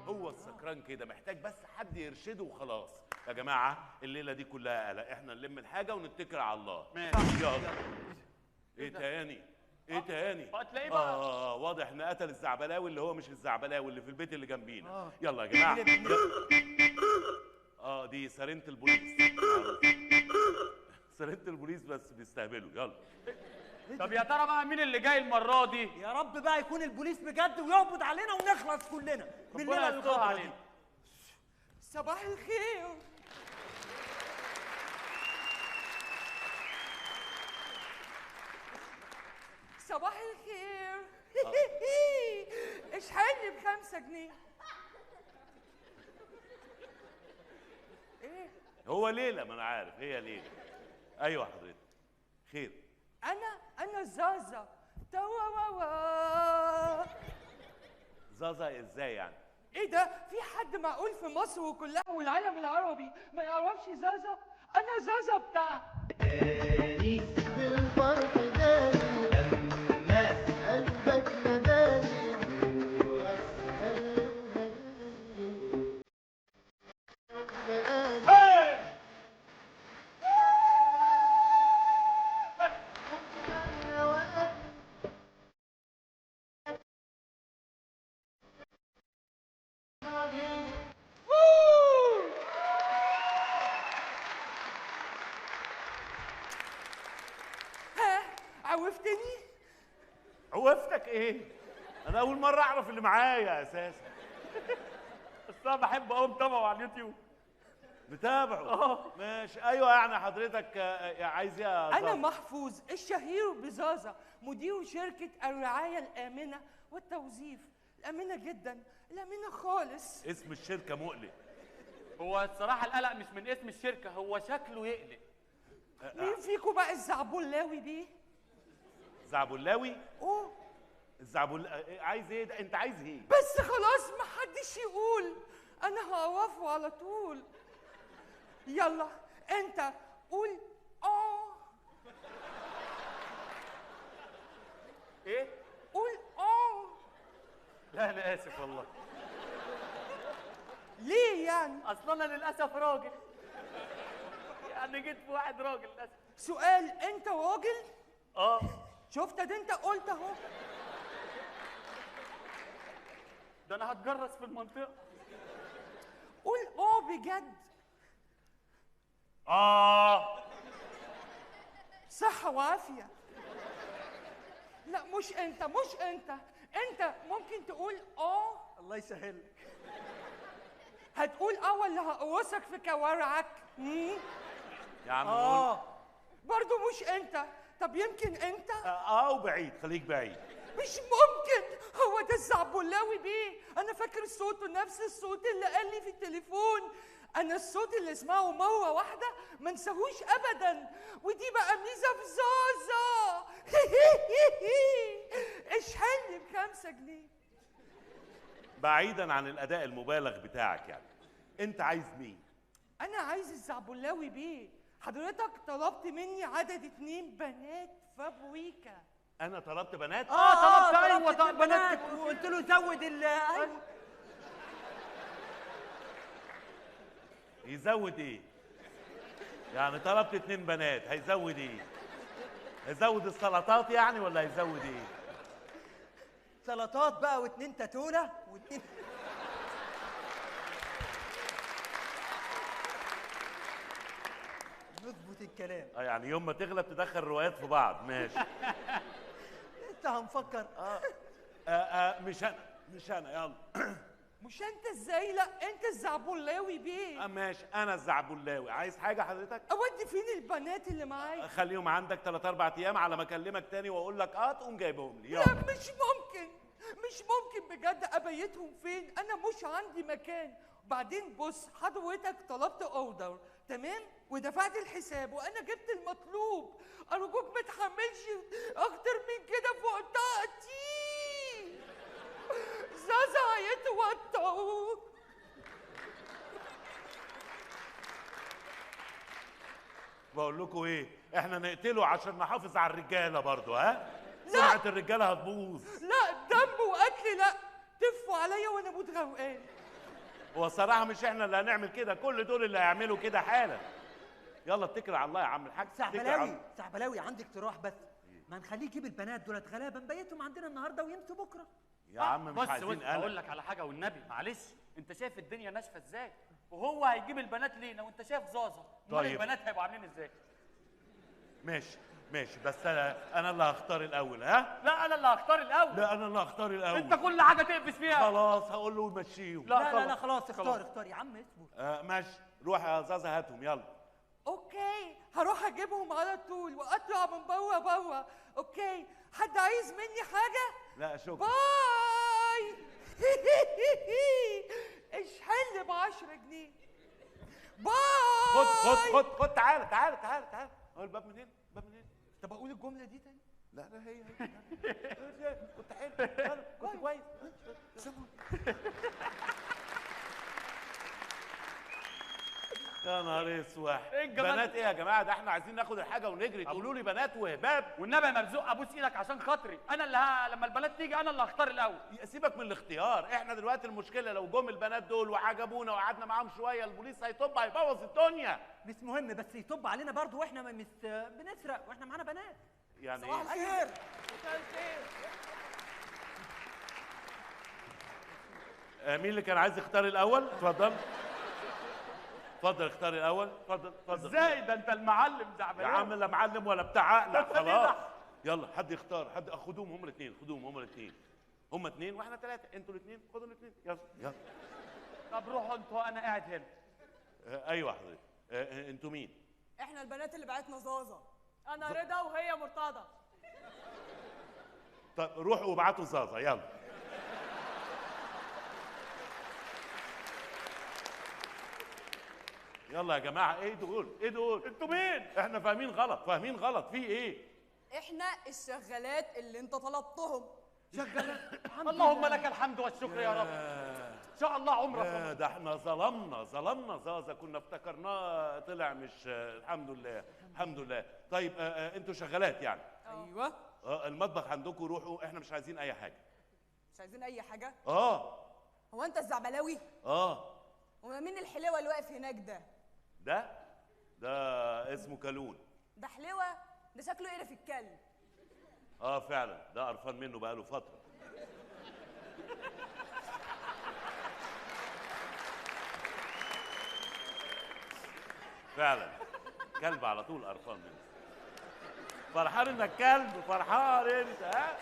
هو السكران كده محتاج بس حد يرشده وخلاص. يا جماعة الليلة دي كلها قلق، احنا نلم الحاجة ونتكل على الله. ماشي. يلا. ايه تاني؟ ايه تاني؟ هتلاقيه بقى. واضح ان قتل الزعبلاوي اللي هو مش الزعبلاوي اللي في البيت اللي جنبينا. يلا يا جماعة. دي سرينه البوليس. سرينه البوليس بس بيستهبلوا. يلا. طب يا ترى بقى مين اللي جاي المرة دي؟ يا رب بقى يكون البوليس بجد ويقبض علينا ونخلص كلنا من الليلة الغدره دي. صباح الخير. صباح الخير. اشحني ب5 جنيه. ايه؟ هو ليلة، ما انا عارف هي ليلة. ايوه حضرتك. خير. أنا زازا. توا زازا ازاي يعني؟ ايه ده؟ في حد معقول في مصر وكلها والعالم العربي ما يعرفش زازا؟ أنا زازا بتاع بالفرح داري لما قلبك نداني. عوفتني؟ عوفتك ايه؟ انا اول مرة اعرف اللي معايا اساسا. بس انا بحب قوي متابعه على اليوتيوب. متابعه؟ ماشي. ايوه يعني حضرتك عايز ايه يا زازا؟ انا محفوظ الشهير بزازا، مدير شركة الرعاية الامنة والتوظيف. الامنة جدا، الامنة خالص. اسم الشركة مقلق. هو الصراحة القلق مش من اسم الشركة، هو شكله يقلق. مين فيكم بقى الزعبلاوي بيه؟ زعبلاوي؟ اوه الزعبل عايز ايه ده؟ انت عايز ايه؟ بس خلاص محدش يقول، انا هقوفه على طول. يلا انت قول. اه ايه؟ قول اه. لا انا اسف والله. ليه يعني؟ اصل انا للاسف راجل. يعني جيت في واحد راجل للاسف. سؤال، انت راجل؟ اه. شفت ده انت قلت اهو. ده انا هتجرس في المنطقة. قول اه بجد. اه. صحة وعافيه. لا مش انت، مش انت، انت ممكن تقول اه. الله يسهلك. هتقول اه ولا هقرصك في كوارعك؟ يا عم قول. برضه مش انت. طب يمكن انت؟ اه وبعيد، خليك بعيد. مش ممكن، هو ده الزعبلاوي بيه. انا فاكر صوته، نفس الصوت اللي قال لي في التليفون. انا الصوت اللي اسمعه مرة واحدة ما انساهوش ابدا، ودي بقى ميزة في زازا. اشحن لي ب5 جنيه. بعيدا عن الاداء المبالغ بتاعك، يعني انت عايز مين؟ انا عايز الزعبلاوي بيه. حضرتك طلبت مني عدد 2 بنات فابريكا. انا طلبت بنات؟ طلبت، ايوه طلبت بنات، وقلت له زود ال ايوه. يزود ايه؟ يعني طلبت 2 بنات، هيزود ايه؟ هيزود السلطات يعني ولا هيزود ايه؟ سلطات بقى، و2 تاتوله، و2 نظبط الكلام. يعني يوم ما تغلب تدخل روايات في بعض، ماشي. انت هنفكر. مش انا، مش انا، يلا. مش انت ازاي؟ لا انت الزعبلاوي بيه. ماشي، انا الزعبلاوي. عايز حاجة حضرتك؟ اودي فين البنات اللي معايا؟ خليهم عندك 3 4 ايام على ما اكلمك تاني واقول لك تقوم جايبهم لي. لا مش ممكن، مش ممكن بجد. ابيتهم فين؟ انا مش عندي مكان. بعدين بص، حضرتك طلبت order، تمام؟ ودفعت الحساب وانا جبت المطلوب. ارجوك ما تحملش اكتر من كده فوق طاقتي. زازا هيتوتر. بقول لكم ايه، احنا نقتله عشان نحافظ على الرجالة برضو. ها؟ سمعه الرجالة هتبوظ. لا دم وقتل، لا تفوا عليا وانا اموت غرقان. هو الصراحة مش احنا اللي هنعمل كده، كل دول اللي هيعملوا كده حالا. يلا اتكل على الله يا عم الحاج. زعبلاوي، زعبلاوي، عندي اقتراح بس. ما نخليه يجيب البنات دولت غلابة، نبيتهم عندنا النهارده ويمشوا بكره. يا عم مش عايزين قلق. اقول لك على حاجة والنبي، معلش، انت شايف الدنيا ناشفة ازاي، وهو هيجيب البنات لينا وانت شايف زازا. طيب البنات هيبقوا عاملين ازاي؟ ماشي ماشي، بس انا اللي هختار الاول. ها؟ لا انا اللي هختار الاول. لا انا اللي هختار الاول. انت كل حاجة تقفش فيها. خلاص هقول له يمشيهم. لا لا لا خلاص، اختار اختار يا عم، اصبر. ماشي، روح يا زازا هاتهم يلا. okay، هروح اجيبهم على طول واطلع من بره بره. okay، حد عايز مني حاجة؟ لا شكرا، bye. اشحن ب10 جنيه. bye. خد خد خد خد، تعالى تعالى تعالى تعالى. هو الباب منين؟ الباب منين؟ طب اقول الجملة دي تاني؟ لا لا، هي هي. كنت حلو، كنت كويس. يا نهار اسود، بنات ايه يا جماعة؟ ده احنا عايزين ناخد الحاجة ونجري، تقولوا لي بنات وهباب. والنبي يا مرزوق ابوس ايدك عشان خاطري، انا اللي لما البنات تيجي انا اللي هختار الاول. سيبك من الاختيار، احنا دلوقتي المشكلة لو جم البنات دول وعجبونا وقعدنا معاهم شوية، البوليس هيطب هيبوظ الدنيا. مش مهم، بس يطب علينا برضه واحنا مش بنسرق واحنا معانا بنات. يعني صباح الخير. مين اللي كان عايز يختار الاول؟ اتفضل. اتفضل اختار الاول. اتفضل اتفضل. ازاي ده انت المعلم زعبلاوي؟ يا عم لا معلم ولا بتاع عقلك. خلاص يلا حد يختار، حد. خدوهم هم الاثنين، خدوهم هم الاثنين، هم اثنين واحنا ثلاثة، انتوا الاثنين خدوا الاثنين. يلا يلا. طب روحوا انتوا، انا قاعد هنا. ايوه حضرتك. انتوا مين؟ احنا البنات اللي بعتنا زازا. انا رضا وهي مرتضى. طب روحوا وابعتوا زازا يلا. يلا يا جماعة. ايه دول؟ ايه دول؟ انتوا مين؟ احنا فاهمين غلط، فاهمين غلط. في ايه؟ احنا الشغالات اللي انت طلبتهم. شغالات؟ اللهم لك الحمد والشكر يا رب. ان شاء الله عمرك. ده احنا ظلمنا، ظلمنا زازا، كنا افتكرناه طلع مش. الحمد لله الحمد لله. طيب انتوا شغالات يعني؟ ايوه. المطبخ عندكم، روحوا، احنا مش عايزين اي حاجة. مش عايزين اي حاجة؟ هو انت الزعبلاوي؟ هو مين الحلوة اللي واقف هناك ده؟ ده اسمه كالون. ده حلوة؟ ده شكله قرف الكلب. فعلا، ده قرفان منه بقاله فترة. فعلا كلب على طول قرفان منه. فرحان انك كلب، فرحان انت. ها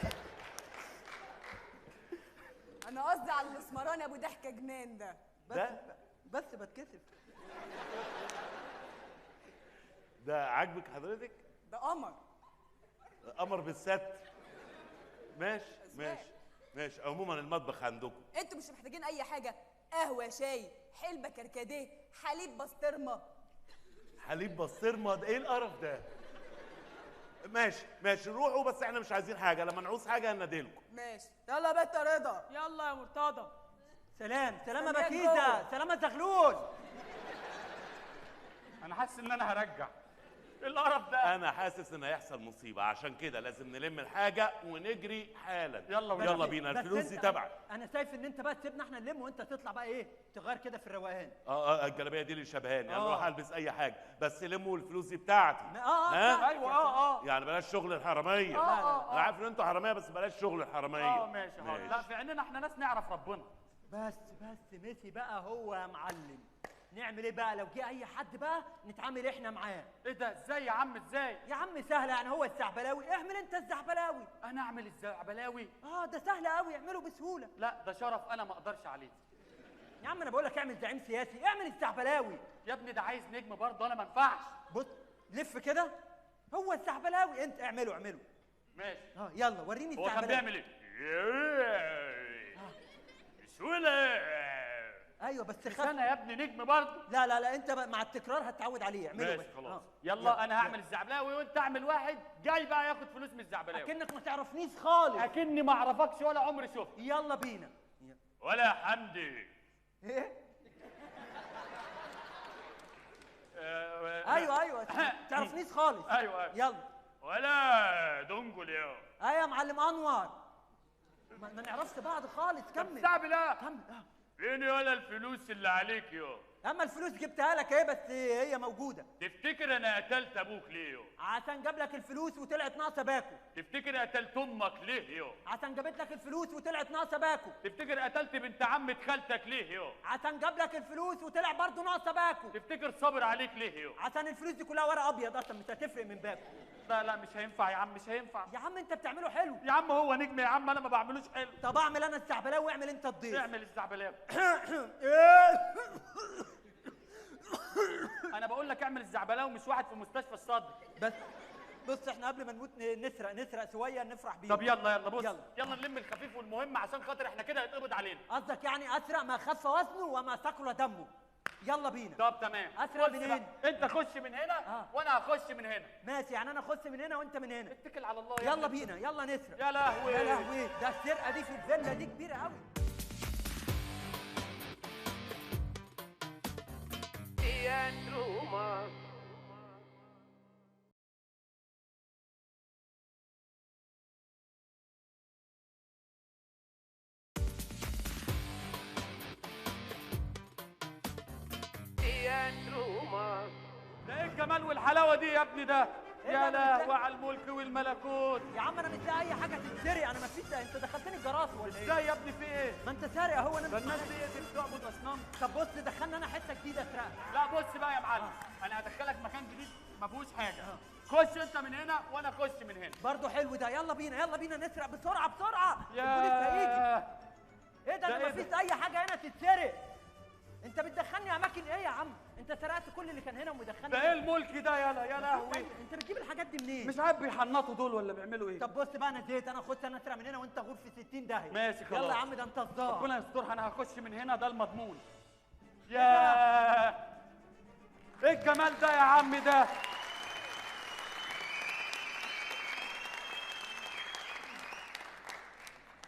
انا قصدي على الاسمراني ابو ضحكه جنان ده. بس بتكسف. ده عاجبك حضرتك؟ ده قمر. قمر بالستر. ماشي ماشي ماشي. عموما المطبخ عندكم، انتوا مش محتاجين اي حاجة، قهوة، شاي، حلبة كركديه، حليب بسطرمه. حليب بسطرمه؟ ده ايه القرف ده؟ ماشي ماشي، روحوا بس احنا مش عايزين حاجة، لما نعوز حاجة هنناديلكم. ماشي، يلا يا بت رضا. يلا يا مرتضى. سلام. سلام يا بكيزه. سلام يا زغلول. انا حاسس ان انا هرجع. ايه القرف ده؟ انا حاسس ان هيحصل مصيبة، عشان كده لازم نلم الحاجة ونجري حالا. يلا يلا بينا، الفلوس دي تبعك. انا شايف ان انت بقى تسيبنا احنا نلم وانت تطلع بقى ايه تغير كده في الروقان. الجلابية دي اللي شبهاني، انا اروح البس اي حاجة بس لموا الفلوس دي بتاعتي. ايوه. يعني بلاش شغل الحرامية. انا عارف ان انتوا حرامية بس بلاش شغل الحرامية. ماشي حاضر. لا في عيننا احنا ناس نعرف ربنا. بس ميسي بقى هو يا معلم. نعمل ايه بقى لو جه اي حد بقى نتعامل احنا معاه؟ ايه ده؟ ازاي يا عم؟ ازاي يا عم؟ سهلة يعني، هو الزعبلاوي، اعمل انت الزعبلاوي. انا اعمل الزعبلاوي؟ ده سهل قوي، اعمله بسهولة. لا ده شرف انا ما اقدرش عليه. يا عم انا بقول لك اعمل زعيم سياسي، اعمل الزعبلاوي. يا ابني ده عايز نجم برضه، انا ما ينفعش. بص لف كده، هو الزعبلاوي، انت اعمله اعمله. ماشي. يلا وريني الزعبلاوي. هو كان بيعمل ايه؟ بسهولة. ايوه بس خف. انا يا ابني نجم برضه. لا لا لا، انت مع التكرار هتتعود عليه. اعمله بس خلاص. يلا انا هعمل الزعبلاوي وانت اعمل واحد جاي بقى ياخد فلوس من الزعبلاوي. اكنك ما تعرفنيش خالص. اكني ما اعرفكش ولا عمري شفت. يلا بينا. ولا حمدي. ايه؟ ايوه ايوه، ما تعرفنيش خالص. ايوه يلا. ولا دنجل يا. ايوه يا معلم انور، ما نعرفش بعض خالص. كمل. الزعبلاوي كمل. فين يالا الفلوس اللي عليك يو؟ اما الفلوس جبتها لك ايه، بس هي موجودة. تفتكر انا قتلت ابوك ليه يو؟ عشان جاب لك الفلوس وطلعت ناقصه باكو. تفتكر قتلت امك ليه يو؟ عشان جابت لك الفلوس وطلعت ناقصه باكو. تفتكر قتلت بنت عمة خالتك ليه يو؟ عشان جاب لك الفلوس وطلع برضه ناقصه باكو. تفتكر صابر عليك ليه يو؟ عشان الفلوس دي كلها ورق ابيض اصلا، مش هتفرق من باكو. لا لا مش هينفع يا عم، مش هينفع يا عم. انت بتعمله حلو يا عم، هو نجم يا عم، انا ما بعملوش حلو. طب اعمل انا الزعبلاوي واعمل انت الضيف. اعمل الزعبلاوي. انا بقول لك اعمل الزعبلاوي، مش واحد في مستشفى الصدر. بس بص احنا قبل ما نموت نسرق شوية نفرح بيه. طب يلا يلا بص، يلا نلم الخفيف والمهم عشان خاطر احنا كده هيتقبض علينا. قصدك يعني اسرق ما خف وزنه وما ثقل دمه. يلا بينا. طب تمام. اسرق منين؟ انت خش من هنا وانا هخش من هنا. ماشي، يعني انا اخش من هنا وانت من هنا. اتكل على الله. يلا بينا، يلا نسرق. يا لهوي يا لهوي، ده السرقة دي في الفيلا دي كبيرة قوي. ده ايه الجمال والحلاوه دي يا ابني ده؟ يا لهوي على الملك والملكوت. يا عم انا مش لاقي اي حاجة تتسرق، انا ما فيش. انت دخلتني الجراس ولا ايه؟ ازاي يا ابني في ايه؟ ما انت سارق اهو. انا ده الناس دي بتعبد اصنام. طب بص دخلنا انا حتة جديدة اسرقها. لا بص بقى يا معلم، انا هدخلك مكان جديد ما فيهوش حاجة. خش انت من هنا وانا اخش من هنا. برضه حلو ده. يلا بينا يلا بينا نسرق بسرعة بسرعة. البوليس هيجي. ايه ده؟ ده ما فيش اي حاجة هنا تتسرق. انت بتدخلني اماكن ايه يا عم؟ انت سرقت كل اللي كان هنا ومدخلني. ده ايه الملك ده؟ يالا يا لهوي، انت بتجيب الحاجات دي منين؟ مش عارف بيحنطوا دول ولا بيعملوا ايه. طب بص بقى، انا زهقت، انا اخش انا اسرق من هنا وانت غور في 60 داهية. ماشي خلاص. يلا يا عم، ده انت الظاهر. ربنا يسترها. انا هخش من هنا، ده المضمون. يا ايه الجمال ده يا عم ده؟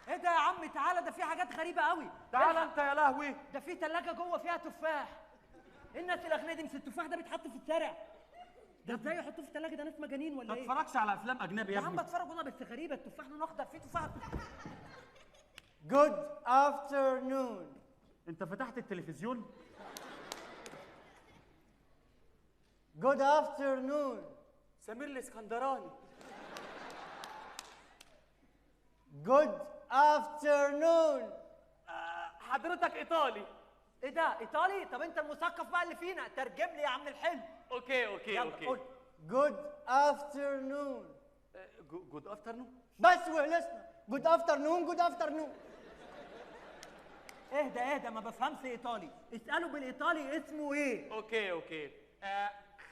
ايه ده يا عم؟ تعالى، ده في حاجات غريبة قوي. تعالى انت يا لهوي، ده في ثلاجه جوه فيها تفاح. ايه الناس الاغنياء دي؟ مش التفاح ده بيتحط في الشارع؟ ده ازاي يحطوه في الثلاجة؟ ده ناس مجانين ولا ايه؟ ما تتفرجش على افلام اجنبي يا ابني. يا عم بتفرج والله، بس غريبة التفاح لونه اخضر، فيه تفاح. Good afternoon. انت فتحت التلفزيون؟ Good afternoon. سمير الاسكندراني. Good afternoon. حضرتك ايطالي. ايه ده ايطالي؟ طب انت المثقف بقى اللي فينا، ترجم لي يا عم الحلو. okay okay يلا okay. قول. Good afternoon. Good afternoon. بس وخلصنا. Good afternoon، good afternoon. اهدى اهدى، ما بفهمش ايطالي، اساله بالايطالي اسمه ايه؟ okay okay.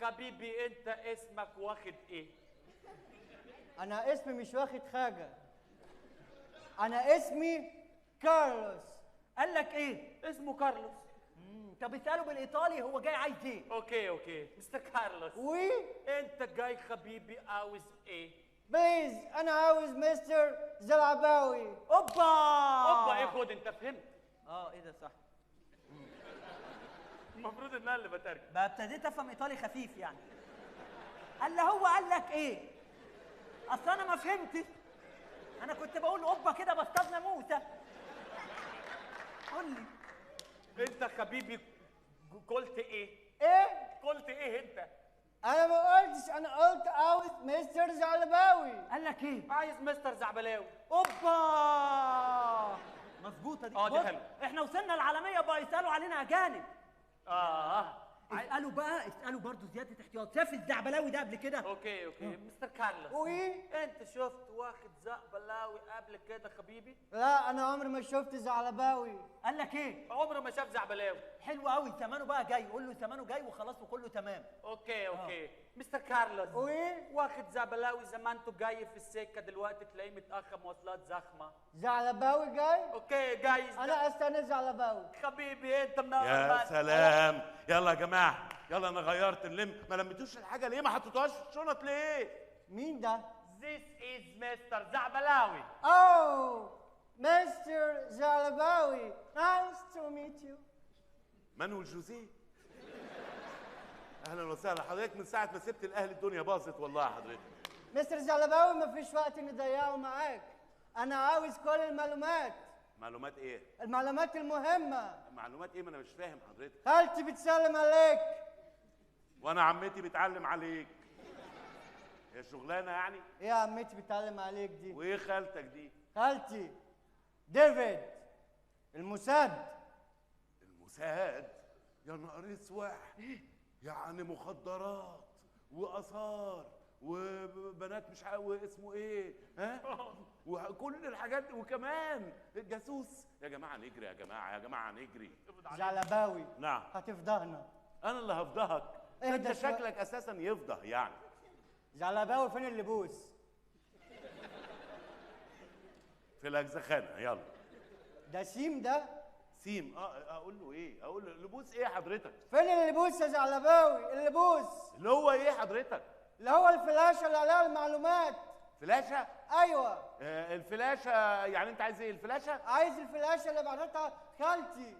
حبيبي انت اسمك واخد ايه؟ انا اسمي مش واخد حاجة، انا اسمي كارلوس. قال لك ايه؟ اسمه كارلوس. طب اساله بالايطالي هو جاي عايز ايه؟ okay okay mister كارلوس. Oui. انت جاي حبيبي عاوز ايه؟ Please انا عاوز مستر زلعباوي. اوبا اوبا ايه؟ خد انت فهمت. ايه ده صح. المفروض ان انا اللي بترجم. بقى ابتديت افهم ايطالي خفيف يعني. قال له هو قال لك ايه؟ اصل انا ما فهمتش، انا كنت بقول اوبا كده بصطاد ناموسه. قول لي انت حبيبي قلت ايه؟ ايه؟ قلت ايه انت؟ انا ما قلتش، انا قلت عاوز مستر زعلباوي. قال لك ايه؟ عايز مستر زعبلاوي. اوبا مظبوطة دي. دي حلوة. احنا وصلنا العالمية بقى يسالوا علينا اجانب. اسالوا بقى، اسالوا برضه زيادة احتياط. شاف الزعبلاوي ده قبل كده؟ okay okay mister كارلوس. Oui. انت شفت واخد زعبلاوي قبل كده حبيبي؟ لا انا عمري ما شفت زعلباوي. قال لك ايه؟ عمره ما شاف زعبلاوي. حلو قوي، زمانه بقى جاي، قول له زمانه جاي وخلاص وكله تمام. okay okay mister كارلوس. Oui. واخد زعبلاوي زمانته جاي في السكة دلوقتي، تلاقيه متاخر مواصلات زخمه. زعلباوي جاي؟ okay جاي. انا استنى زعلباوي. حبيبي انت منور. يا سلام. يلا يا جماعة يلا، انا غيرت اللم. ما لميتوش الحاجة ليه؟ ما حطيتوهاش في الشنط ليه؟ مين ده؟ This is Mr. زعبلاوي. Oh, Mr. زعلباوي. Nice to meet you. مانويل جوزيه. اهلا وسهلا حضرتك. من ساعة ما سبت الاهلي الدنيا باظت والله يا حضرتك. مستر زعلباوي مفيش وقت نضيعه معاك، انا عاوز كل المعلومات. معلومات ايه؟ المعلومات المهمة. معلومات ايه؟ ما انا مش فاهم حضرتك. خالتي بتسلم عليك. وانا عمتي بتعلم عليك. هي شغلانة يعني؟ ايه يا عمتي بتعلم عليك دي؟ وايه خالتك دي؟ خالتي ديفيد الموساد. الموساد؟ يا نهار اسود، يعني مخدرات واثار وبنات مش عارف اسمه ايه، ها؟ وكل الحاجات دي، وكمان جاسوس. يا جماعة نجري يا جماعة، يا جماعة نجري. زعلباوي. نعم. هتفضحنا. انا اللي هفضحك؟ انت شكلك اساسا يفضح يعني. زعلباوي فين اللبوس؟ في الاجزخانه. يلا. ده سيم ده؟ سيم. اقول له ايه؟ اقول له لبوس ايه حضرتك؟ فين اللبوس يا زعلباوي؟ اللبوس اللي هو ايه حضرتك؟ اللي هو الفلاشه اللي عليها المعلومات. فلاشه؟ ايوه. الفلاشه يعني انت عايز ايه؟ الفلاشه؟ عايز الفلاشه اللي بعتتها خالتي.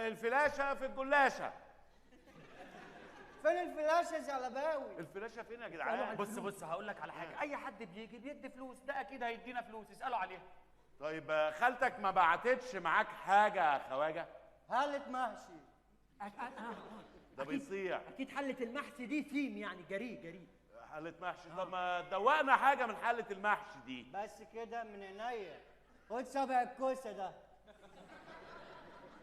الفلاشه في الجلاشه. فين الفلاشه يا زعلباوي؟ الفلاشه فين يا جدعان؟ بص بص هقول لك على حاجة، اي حد بيجي بيدي فلوس، ده اكيد هيدينا فلوس، اسالوا عليها. طيب خالتك ما بعتتش معاك حاجة يا خواجه؟ حله محشي. ده بيصيح. اكيد حله المحشي دي سيم يعني، جريء جريء. حله محشي. طب ما دوقنا حاجة من حله المحشي دي. بس كده من عينيا. خد سبع الكوسه ده.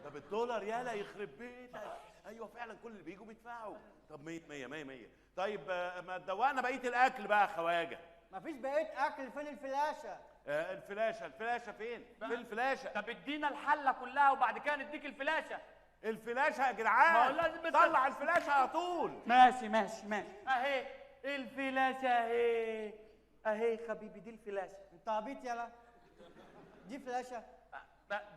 ده بالدولار؟ يالا يخرب بيتك. ايوه فعلا كل اللي بيجوا بيدفعوا. طب 100 100 100 100. طيب ما تدوقنا بقية الاكل بقى يا خواجه. مفيش بقية اكل. فين الفلاشه؟ الفلاشه، الفلاشه فين؟ فين الفلاشه؟ طب ادينا الحلة كلها وبعد كده نديك الفلاشه. الفلاشه يا جدعان، ما هو لازم طلع الفلاشه على طول. ماشي ماشي ماشي. اهي الفلاشه اهي اهي حبيبي، دي الفلاشه. انت عبيط يالا، دي فلاشه؟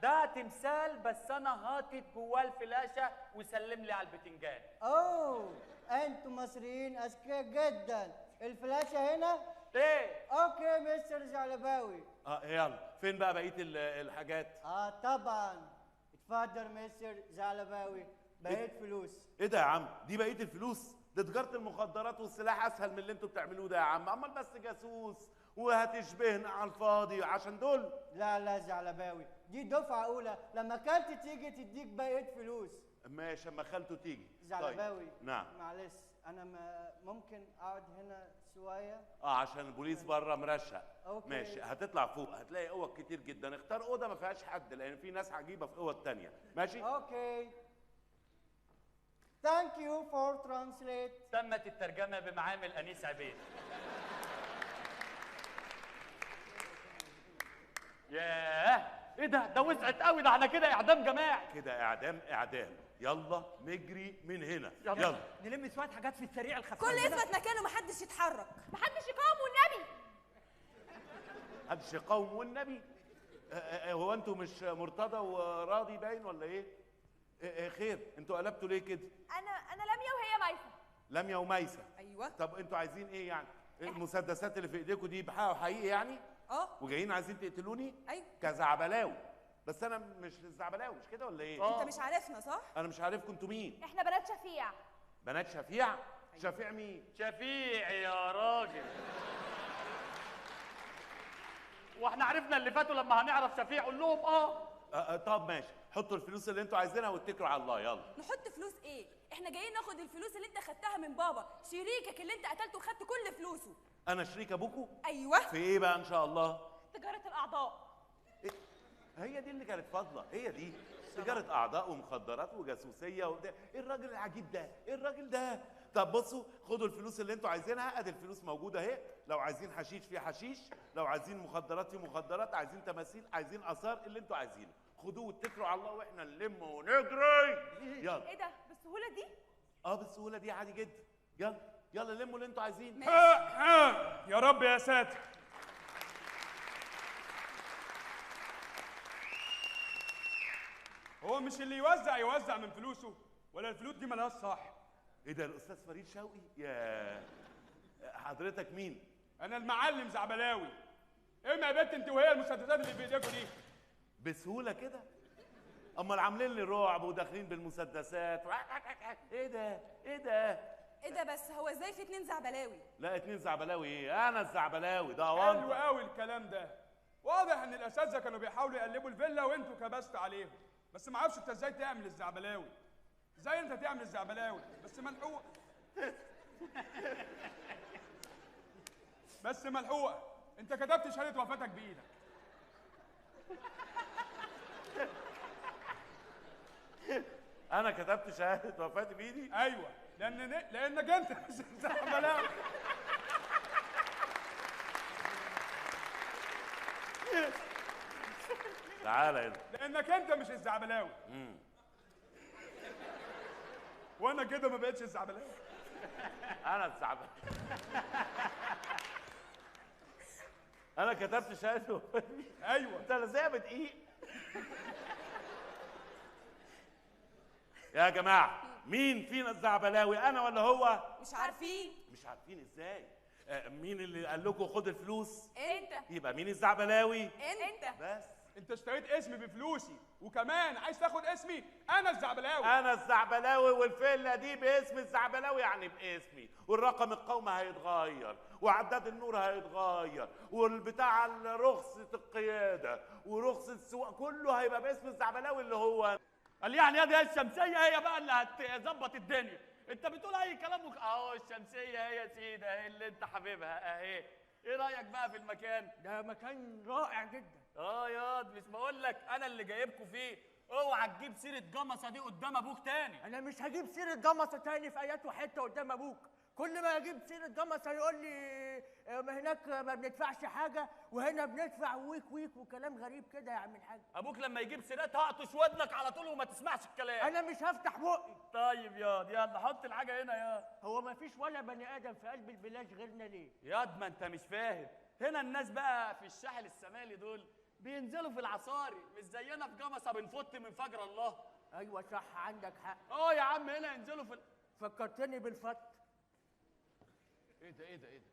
ده تمثال بس انا هاطط جواه الفلاشه، وسلم لي على البتنجان. اوه انتوا مصريين اذكياء جدا. الفلاشه هنا؟ ايه. okay mister زعلباوي. يلا فين بقى بقية الحاجات؟ طبعا اتفضل مستر زعلباوي، بقيت فلوس. ايه ده يا عم؟ دي بقية الفلوس؟ ده تجارة المخدرات والسلاح اسهل من اللي انتوا بتعملوه ده يا عم. امال بس جاسوس وهتشبهنا على الفاضي عشان دول؟ لا لا زعلباوي، دي دفعه اولى، لما خالتي تيجي تديك بقية فلوس. ماشي اما خالته تيجي. زعلباوي. طيب. نعم. معلش انا ممكن اقعد هنا شوية؟ عشان البوليس بره مرشق. okay. ماشي، هتطلع فوق هتلاقي اوض كتير جدا، اختار اوضة ما فيهاش حد لان في ناس عجيبة في اوض تانية. ماشي؟ okay. Thank you for translate. تمت الترجمة بمعامل انيس عبيد. ياه، ايه ده؟ ده وسعت قوي، ده احنا كده اعدام جماعي. كده اعدام اعدام. يلا نجري من هنا، يلا, يلا. نلم شوية حاجات في السريع الخفيف. كل يثبت مكانه، محدش يتحرك، محدش يقاوم والنبي. محدش يقاوم والنبي. هو انتوا مش مرتضى وراضي باين ولا ايه؟ خير، انتوا قلبتوا ليه كده؟ انا لميا وهي ميسة. لميا وميسه. ايوه. طب انتوا عايزين ايه يعني؟ المسدسات اللي في ايديكم دي بحقه حقيقي يعني؟ اه. وجايين عايزين تقتلوني؟ ايوه. كزعبلاوي. بس انا مش الزعبلاوي، مش كده ولا ايه؟ انت مش عارفنا صح؟ انا مش عارفكم انتوا مين؟ احنا بنات شفيع. بنات شفيع؟ أيوة. شفيع مين؟ شفيع يا راجل. واحنا عرفنا اللي فاتوا، لما هنعرف شفيع قول لهم اه. طب ماشي، حطوا الفلوس اللي انتوا عايزينها واتكلوا على الله. يلا. نحط فلوس ايه؟ احنا جايين ناخد الفلوس اللي انت خدتها من بابا، شريكك اللي انت قتلته وخدت كل فلوسه. انا شريك ابوكوا؟ ايوه. في ايه بقى ان شاء الله؟ تجارة الاعضاء. إيه؟ هي دي اللي كانت فاضلة، هي دي تجارة اعضاء ومخدرات وجاسوسيه وده. ايه الراجل العجيب ده؟ ايه الراجل ده؟ طب بصوا، خدوا الفلوس اللي انتوا عايزينها، ادي الفلوس موجودة اهي. لو عايزين حشيش في حشيش، لو عايزين مخدرات في مخدرات، عايزين تماثيل، عايزين اثار، اللي انتوا عايزينه خدوه واتكلوا على الله واحنا نلم ونجري. يلا. ايه ده بالسهولة دي؟ اه بالسهولة دي، عادي جدا. يلا يلا لموا اللي انتوا عايزينه. يا رب يا ساتر. هو مش اللي يوزع يوزع من فلوسه، ولا الفلوس دي مالهاش صاحب؟ ايه ده الاستاذ فريد شوقي؟ يا حضرتك مين؟ انا المعلم زعبلاوي. ايه يا بنت انت وهي المسدسات اللي في ايديكوا دي؟ بسهولة كده؟ امال عاملين لي رعب وداخلين بالمسدسات. ايه ده؟ ايه ده؟ ايه ده؟ بس هو ازاي في اتنين زعبلاوي؟ لا اتنين زعبلاوي ايه؟ انا الزعبلاوي ده. حلو قوي الكلام ده. واضح ان الاساتذة كانوا بيحاولوا يقلبوا الفيلا وانتوا كبستوا عليهم، بس ما اعرفش انت ازاي تعمل الزعبلاوي. ازاي انت تعمل الزعبلاوي؟ بس ملحوقه. بس ملحوقه، انت كتبت شهادة وفاتك بايدك. انا كتبت شهادة وفاتي بايدي؟ ايوه، لانك انت مش الزعبلاوي. تعالى هنا. لانك انت مش الزعبلاوي. وانا كده ما بقتش الزعبلاوي. انا الزعبلاوي. انا كتبت شهادة وفاتي. ايوه. انت لازقها بدقيق. يا جماعة مين فينا الزعبلاوي، انا ولا هو؟ مش عارفين. مش عارفين ازاي؟ مين اللي قال لكم خد الفلوس؟ انت. يبقى مين الزعبلاوي؟ انت. بس انت اشتريت اسمي بفلوسي وكمان عايز تاخد اسمي. انا الزعبلاوي. انا الزعبلاوي، والفيلا دي باسم الزعبلاوي يعني باسمي، والرقم القومي هيتغير، وعداد النور هيتغير، والبتاع رخصة القيادة ورخصة السواق كله هيبقى باسم الزعبلاوي اللي هو. قال يعني يا دي الشمسية هي بقى اللي هتظبط الدنيا. انت بتقول اي كلام اهو الشمسية هي يا سيدي، اهي اللي انت حبيبها اهي. ايه رأيك بقى في المكان؟ ده مكان رائع جدا. اه ياض، مش بقول لك انا اللي جايبكوا فيه. اوعى تجيب سيرة جمصة دي قدام ابوك تاني. انا مش هجيب سيرة جمصة تاني في ايات وحتة قدام ابوك. كل ما اجيب سيرة جمصة يقول لي ما هناك ما بندفعش حاجة وهنا بندفع ويك ويك وكلام غريب كده يا عم الحاج. ابوك لما يجيب سيرتها هقطش ودنك على طول وما تسمعش الكلام. انا مش هفتح بقي. طيب ياض، يلا حط الحاجة هنا ياض. هو ما فيش ولا بني ادم في قلب البلاد غيرنا ليه؟ ياض ما انت مش فاهم، هنا الناس بقى في الشاحل الشمالي دول بينزلوا في العصاري، مش زينا في جمصة بنفط من فجر الله. ايوه صح، عندك حق. اه يا عم هنا ينزلوا في فكرتني بالفط. ايه ده ايه ده ايه ده؟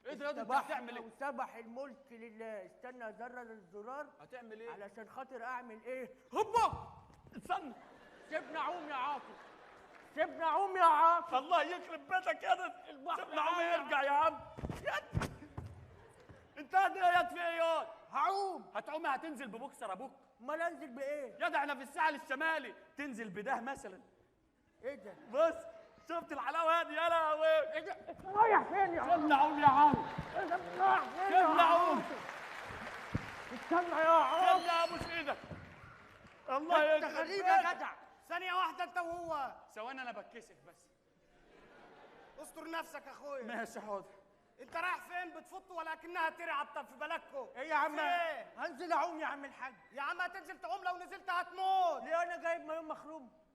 ايه ده يا انت هتعمل ايه؟ وسبح الملك لله. استنى ازرر الزرار. هتعمل ايه؟ علشان خاطر اعمل ايه؟ هوبا! استنى، سيبنا عوم يا عاطف، سيبنا عوم يا عاطف. الله يخرب بيتك يا ده، سيبنا عوم. يرجع يا عم. انت يا في ايه ياض؟ هعوم. هتعوم؟ هتنزل ببوكسر ابوك؟ امال انزل بايه؟ يا ده احنا في الساحل الشمالي، تنزل بده مثلا. ايه ده؟ بص شفت الحلاوة دي؟ يا لهوي. ايه ده؟ رايح فين يا عم؟ سيبنا عوم يا عم. رايح فين يا سيبنا عوم. استنى يا عم. سيبنا ابوس ايدك. الله يخرب انت غريب يا جدع. ثانية واحدة انت وهو. ثواني انا بتكسف بس. استر نفسك يا اخويا. ماشي حاضر. انت رايح فين؟ بتفط ولكنها ترعه في بلدكم. ايه يا عم؟ هنزل اعوم يا عم الحاج. يا عم هتنزل تعوم؟ لو نزلت هتموت. ليه انا جايب مايوم مخروم؟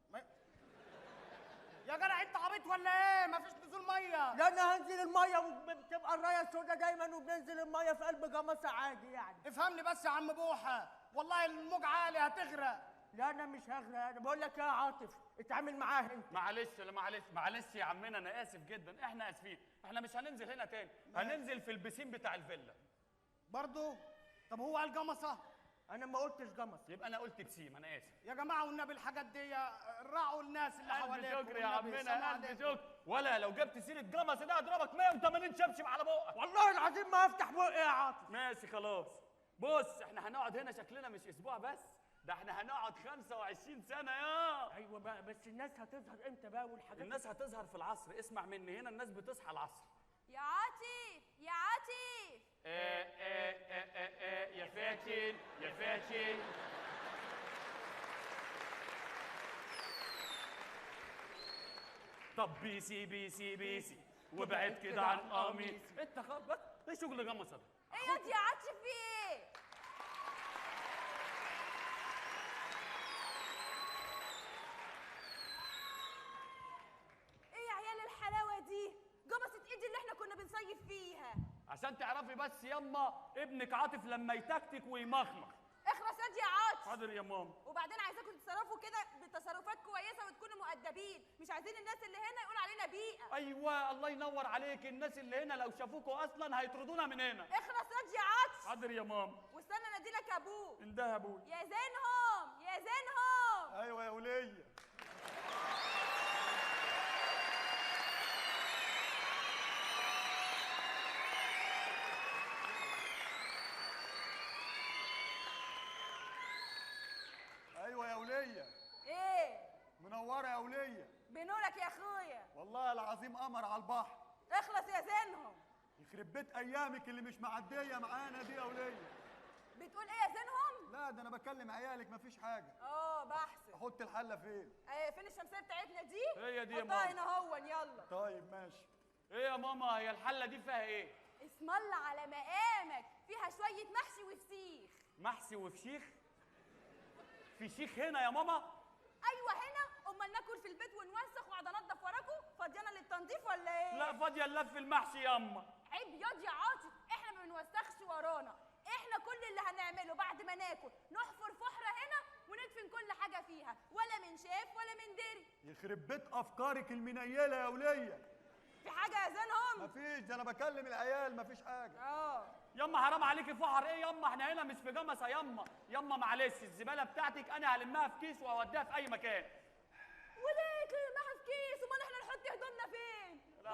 يا جدع انت عبيط ولا ايه؟ مفيش نزول مية. لا انا هنزل المية وبتبقى الراية السوداء دايما، وبننزل المية في قلب جمصه عادي يعني. افهمني بس يا عم بوحه، والله الموج عالي هتغرق. لا انا مش هغرق، انا بقول لك يا عاطف اتعامل معاه انت. معلش لا معلش معلش يا عمنا، انا اسف جدا، احنا اسفين، احنا مش هننزل هنا تاني، هننزل في البسين بتاع الفيلا. برضه؟ طب هو قال جمصه؟ انا ما قلتش جمصه. يبقى انا قلت بسيم، انا اسف. يا جماعة والنبي الحاجات دي راعوا الناس اللي حواليكم. الف شكر يا عمنا، الف شكر. ولا لو جبت سيره جمصه ده اضربك 180 شبشب على بقك. والله العظيم ما هفتح بقي يا عاطف. ماشي خلاص. بص احنا هنقعد هنا شكلنا مش اسبوع بس، ده احنا هنقعد 25 سنة يا. ايوه بقى، بس الناس هتظهر امتى بقى والحاجات؟ الناس هتظهر في العصر، اسمع مني، هنا الناس بتصحى العصر. يا عاطف يا عاطف. ايه ايه ايه ايه يا فاتن يا فاتن. طب بيسي بيسي بيسي وابعد كده عن قميصي. انت خلاص ايه شغل جمصه ده؟ ايه يا عاطف في ايه؟ ايه يا عيال الحلاوة دي؟ جمصه ايدي اللي احنا كنا بنصيف فيها. عشان تعرفي بس يما ابنك عاطف لما يتكتك ويمخمخ. اخرس يا عاطف. حاضر يا ماما. وبعدين عايزاكم تتصرفوا كده بتصرفات كويسة وتكونوا مؤدبين، مش عايزين الناس اللي هنا يقولوا علينا بيئة. ايوه الله ينور عليك، الناس اللي هنا لو شافوكوا اصلا هيطردونا من هنا. اخرس يا عاطف. حاضر يا ماما. واستنى انادي لك ابوك. انده ابوي. يا زينهم يا زينهم. ايوه يا وليه. ايوه يا وليه. ايه؟ منورة يا وليه. بنورك يا اخويا. والله العظيم قمر على البحر. اخلص يا زينهم. يخرب بيت ايامك اللي مش معدية معانا دي يا وليه. بتقول ايه يا زينهم؟ لا ده انا بكلم عيالك مفيش حاجة. بحسب. احط الحلة فين؟ ايه فين الشمسية بتاعتنا دي؟ هي دي يا ماما. حطها هنا اهون يلا. طيب ماشي. ايه يا ماما هي الحلة دي فيها ايه؟ اسم الله على مقامك، فيها شوية محشي وفسيخ. محشي وفسيخ؟ في شيخ هنا يا ماما؟ ايوه هنا، امال ناكل في البيت ونوسخ واقعد انضف وراكم؟ فاضيانه للتنظيف ولا ايه؟ لا فاضية نلف المحشي ياما. عيب ياض يا عاطف، احنا ما بنوسخش ورانا، احنا كل اللي هنعمله بعد ما ناكل نحفر فحره هنا وندفن كل حاجة فيها، ولا من شاف ولا من دري. يخرب بيت افكارك المنيله يا وليه. في حاجة يا زينهم؟ مفيش، ده انا بكلم العيال مفيش حاجة. ياما حرام عليكي، فحر ايه ياما؟ احنا هنا مش في جمصه ياما. ياما معلش الزبالة بتاعتك انا هلمها في كيس واوديها في اي مكان. وليه تلمها في كيس؟ امال احنا نحط هدومنا فين؟ لا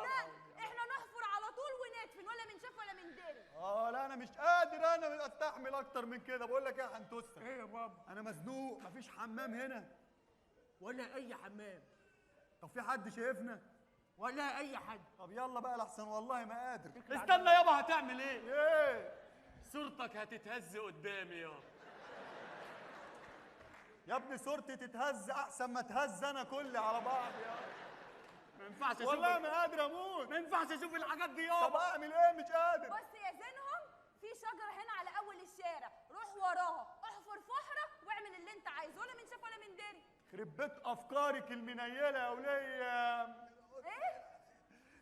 احنا نحفر على طول وندفن، ولا من شاف ولا من دري. لا انا مش قادر، انا استحمل اكتر من كده. بقول لك ايه يا حنتوسه؟ ايه يا بابا؟ انا مزنوق، مفيش حمام هنا. ولا اي حمام. طب في حد شايفنا؟ ولا اي حد. طب يلا بقى لحسن والله ما قادر. استنى يابا، هتعمل ايه؟ ايه؟ صورتك هتتهز قدامي يابا. يا ابني صورتي تتهز احسن ما اتهز انا كلي على بعض يا. ما ينفعش اشوف والله ما قادر اموت. ما ينفعش اشوف الحاجات دي يابا. طب اعمل ايه؟ مش قادر. بص يا زينهم، في شجرة هنا على اول الشارع، روح وراها، احفر فحره واعمل اللي انت عايزه، ولا من شاف ولا من دري. يخرب بيت افكارك المنيله يا وليه. ايه؟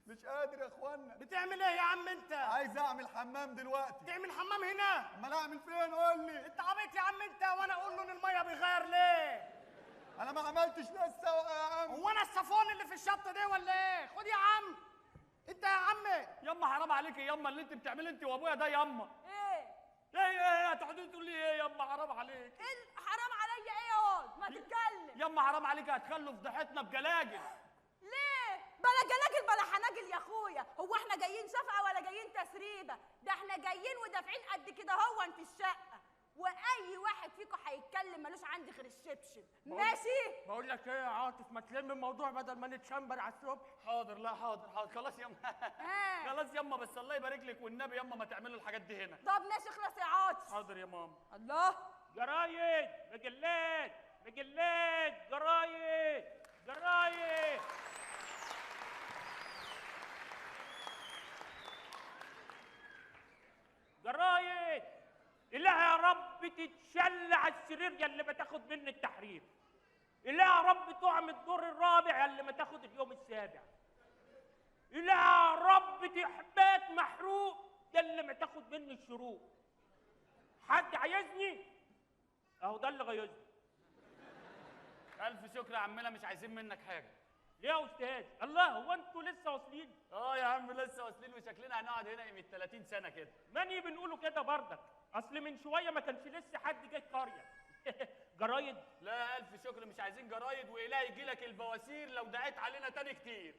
مش قادر يا اخوانا. بتعمل ايه يا عم انت؟ عايز اعمل حمام دلوقتي. تعمل حمام هنا؟ امال اعمل فين قول لي؟ انت عبيط يا عم انت، وانا اقول له ان المية بيغير ليه؟ انا ما عملتش لسه يا عم. هو انا الصفون اللي في الشط ده ولا ايه؟ خد يا عم. انت يا عم ياما حرام عليك ياما اللي انت بتعمله انت وابويا ده ياما. ايه؟ ايه ايه هتقعدي تقولي ايه ياما حرام عليك؟ ايه حرام عليا ايه يا واد؟ ما تتكلم. ياما حرام عليك، هتخلوا فضيحتنا بجلاجل. ليه؟ بلا جلاجل بلا حناجل يا اخويا، هو احنا جايين شفقة ولا جايين تسريبه؟ ده احنا جايين ودافعين قد كده هون في الشقة، واي واحد فيكم هيتكلم ملوش عندي غير الشبشب. ماشي؟ بقول لك ايه يا عاطف، ما تلم الموضوع بدل ما نتشمبر على الصبح. حاضر، لا حاضر حاضر، خلاص ياما. خلاص ياما، بس الله يبارك لك والنبي ياما ما تعملوا الحاجات دي هنا. طب ماشي، اخلص يا عاطف. حاضر يا ماما. الله. جرايد، مجلات، مجلات، جرايد، جرايد. جرايد. إله يا رب تتشل على السرير يا اللي ما تاخد مني التحرير. إله يا رب تعمل الدور الرابع يا اللي ما تاخد اليوم السابع. إله يا رب تحبات محروق يا اللي ما تاخد مني الشروق. حد عايزني؟ أهو ده اللي غيظني. ألف شكر يا عمنا، مش عايزين منك حاجة. ليه يا أستاذ؟ الله، هو أنتوا لسه واصلين؟ آه يا عم لسه واصلين، وشكلنا هنقعد هنا قيمة 30 سنة كده. ماني بنقوله كده بردك، أصل من شوية ما كانش لسه حد جاي القرية. جرايد؟ لا ألف شكر، مش عايزين جرايد، وإله يجي لك البواسير لو دعيت علينا تاني كتير.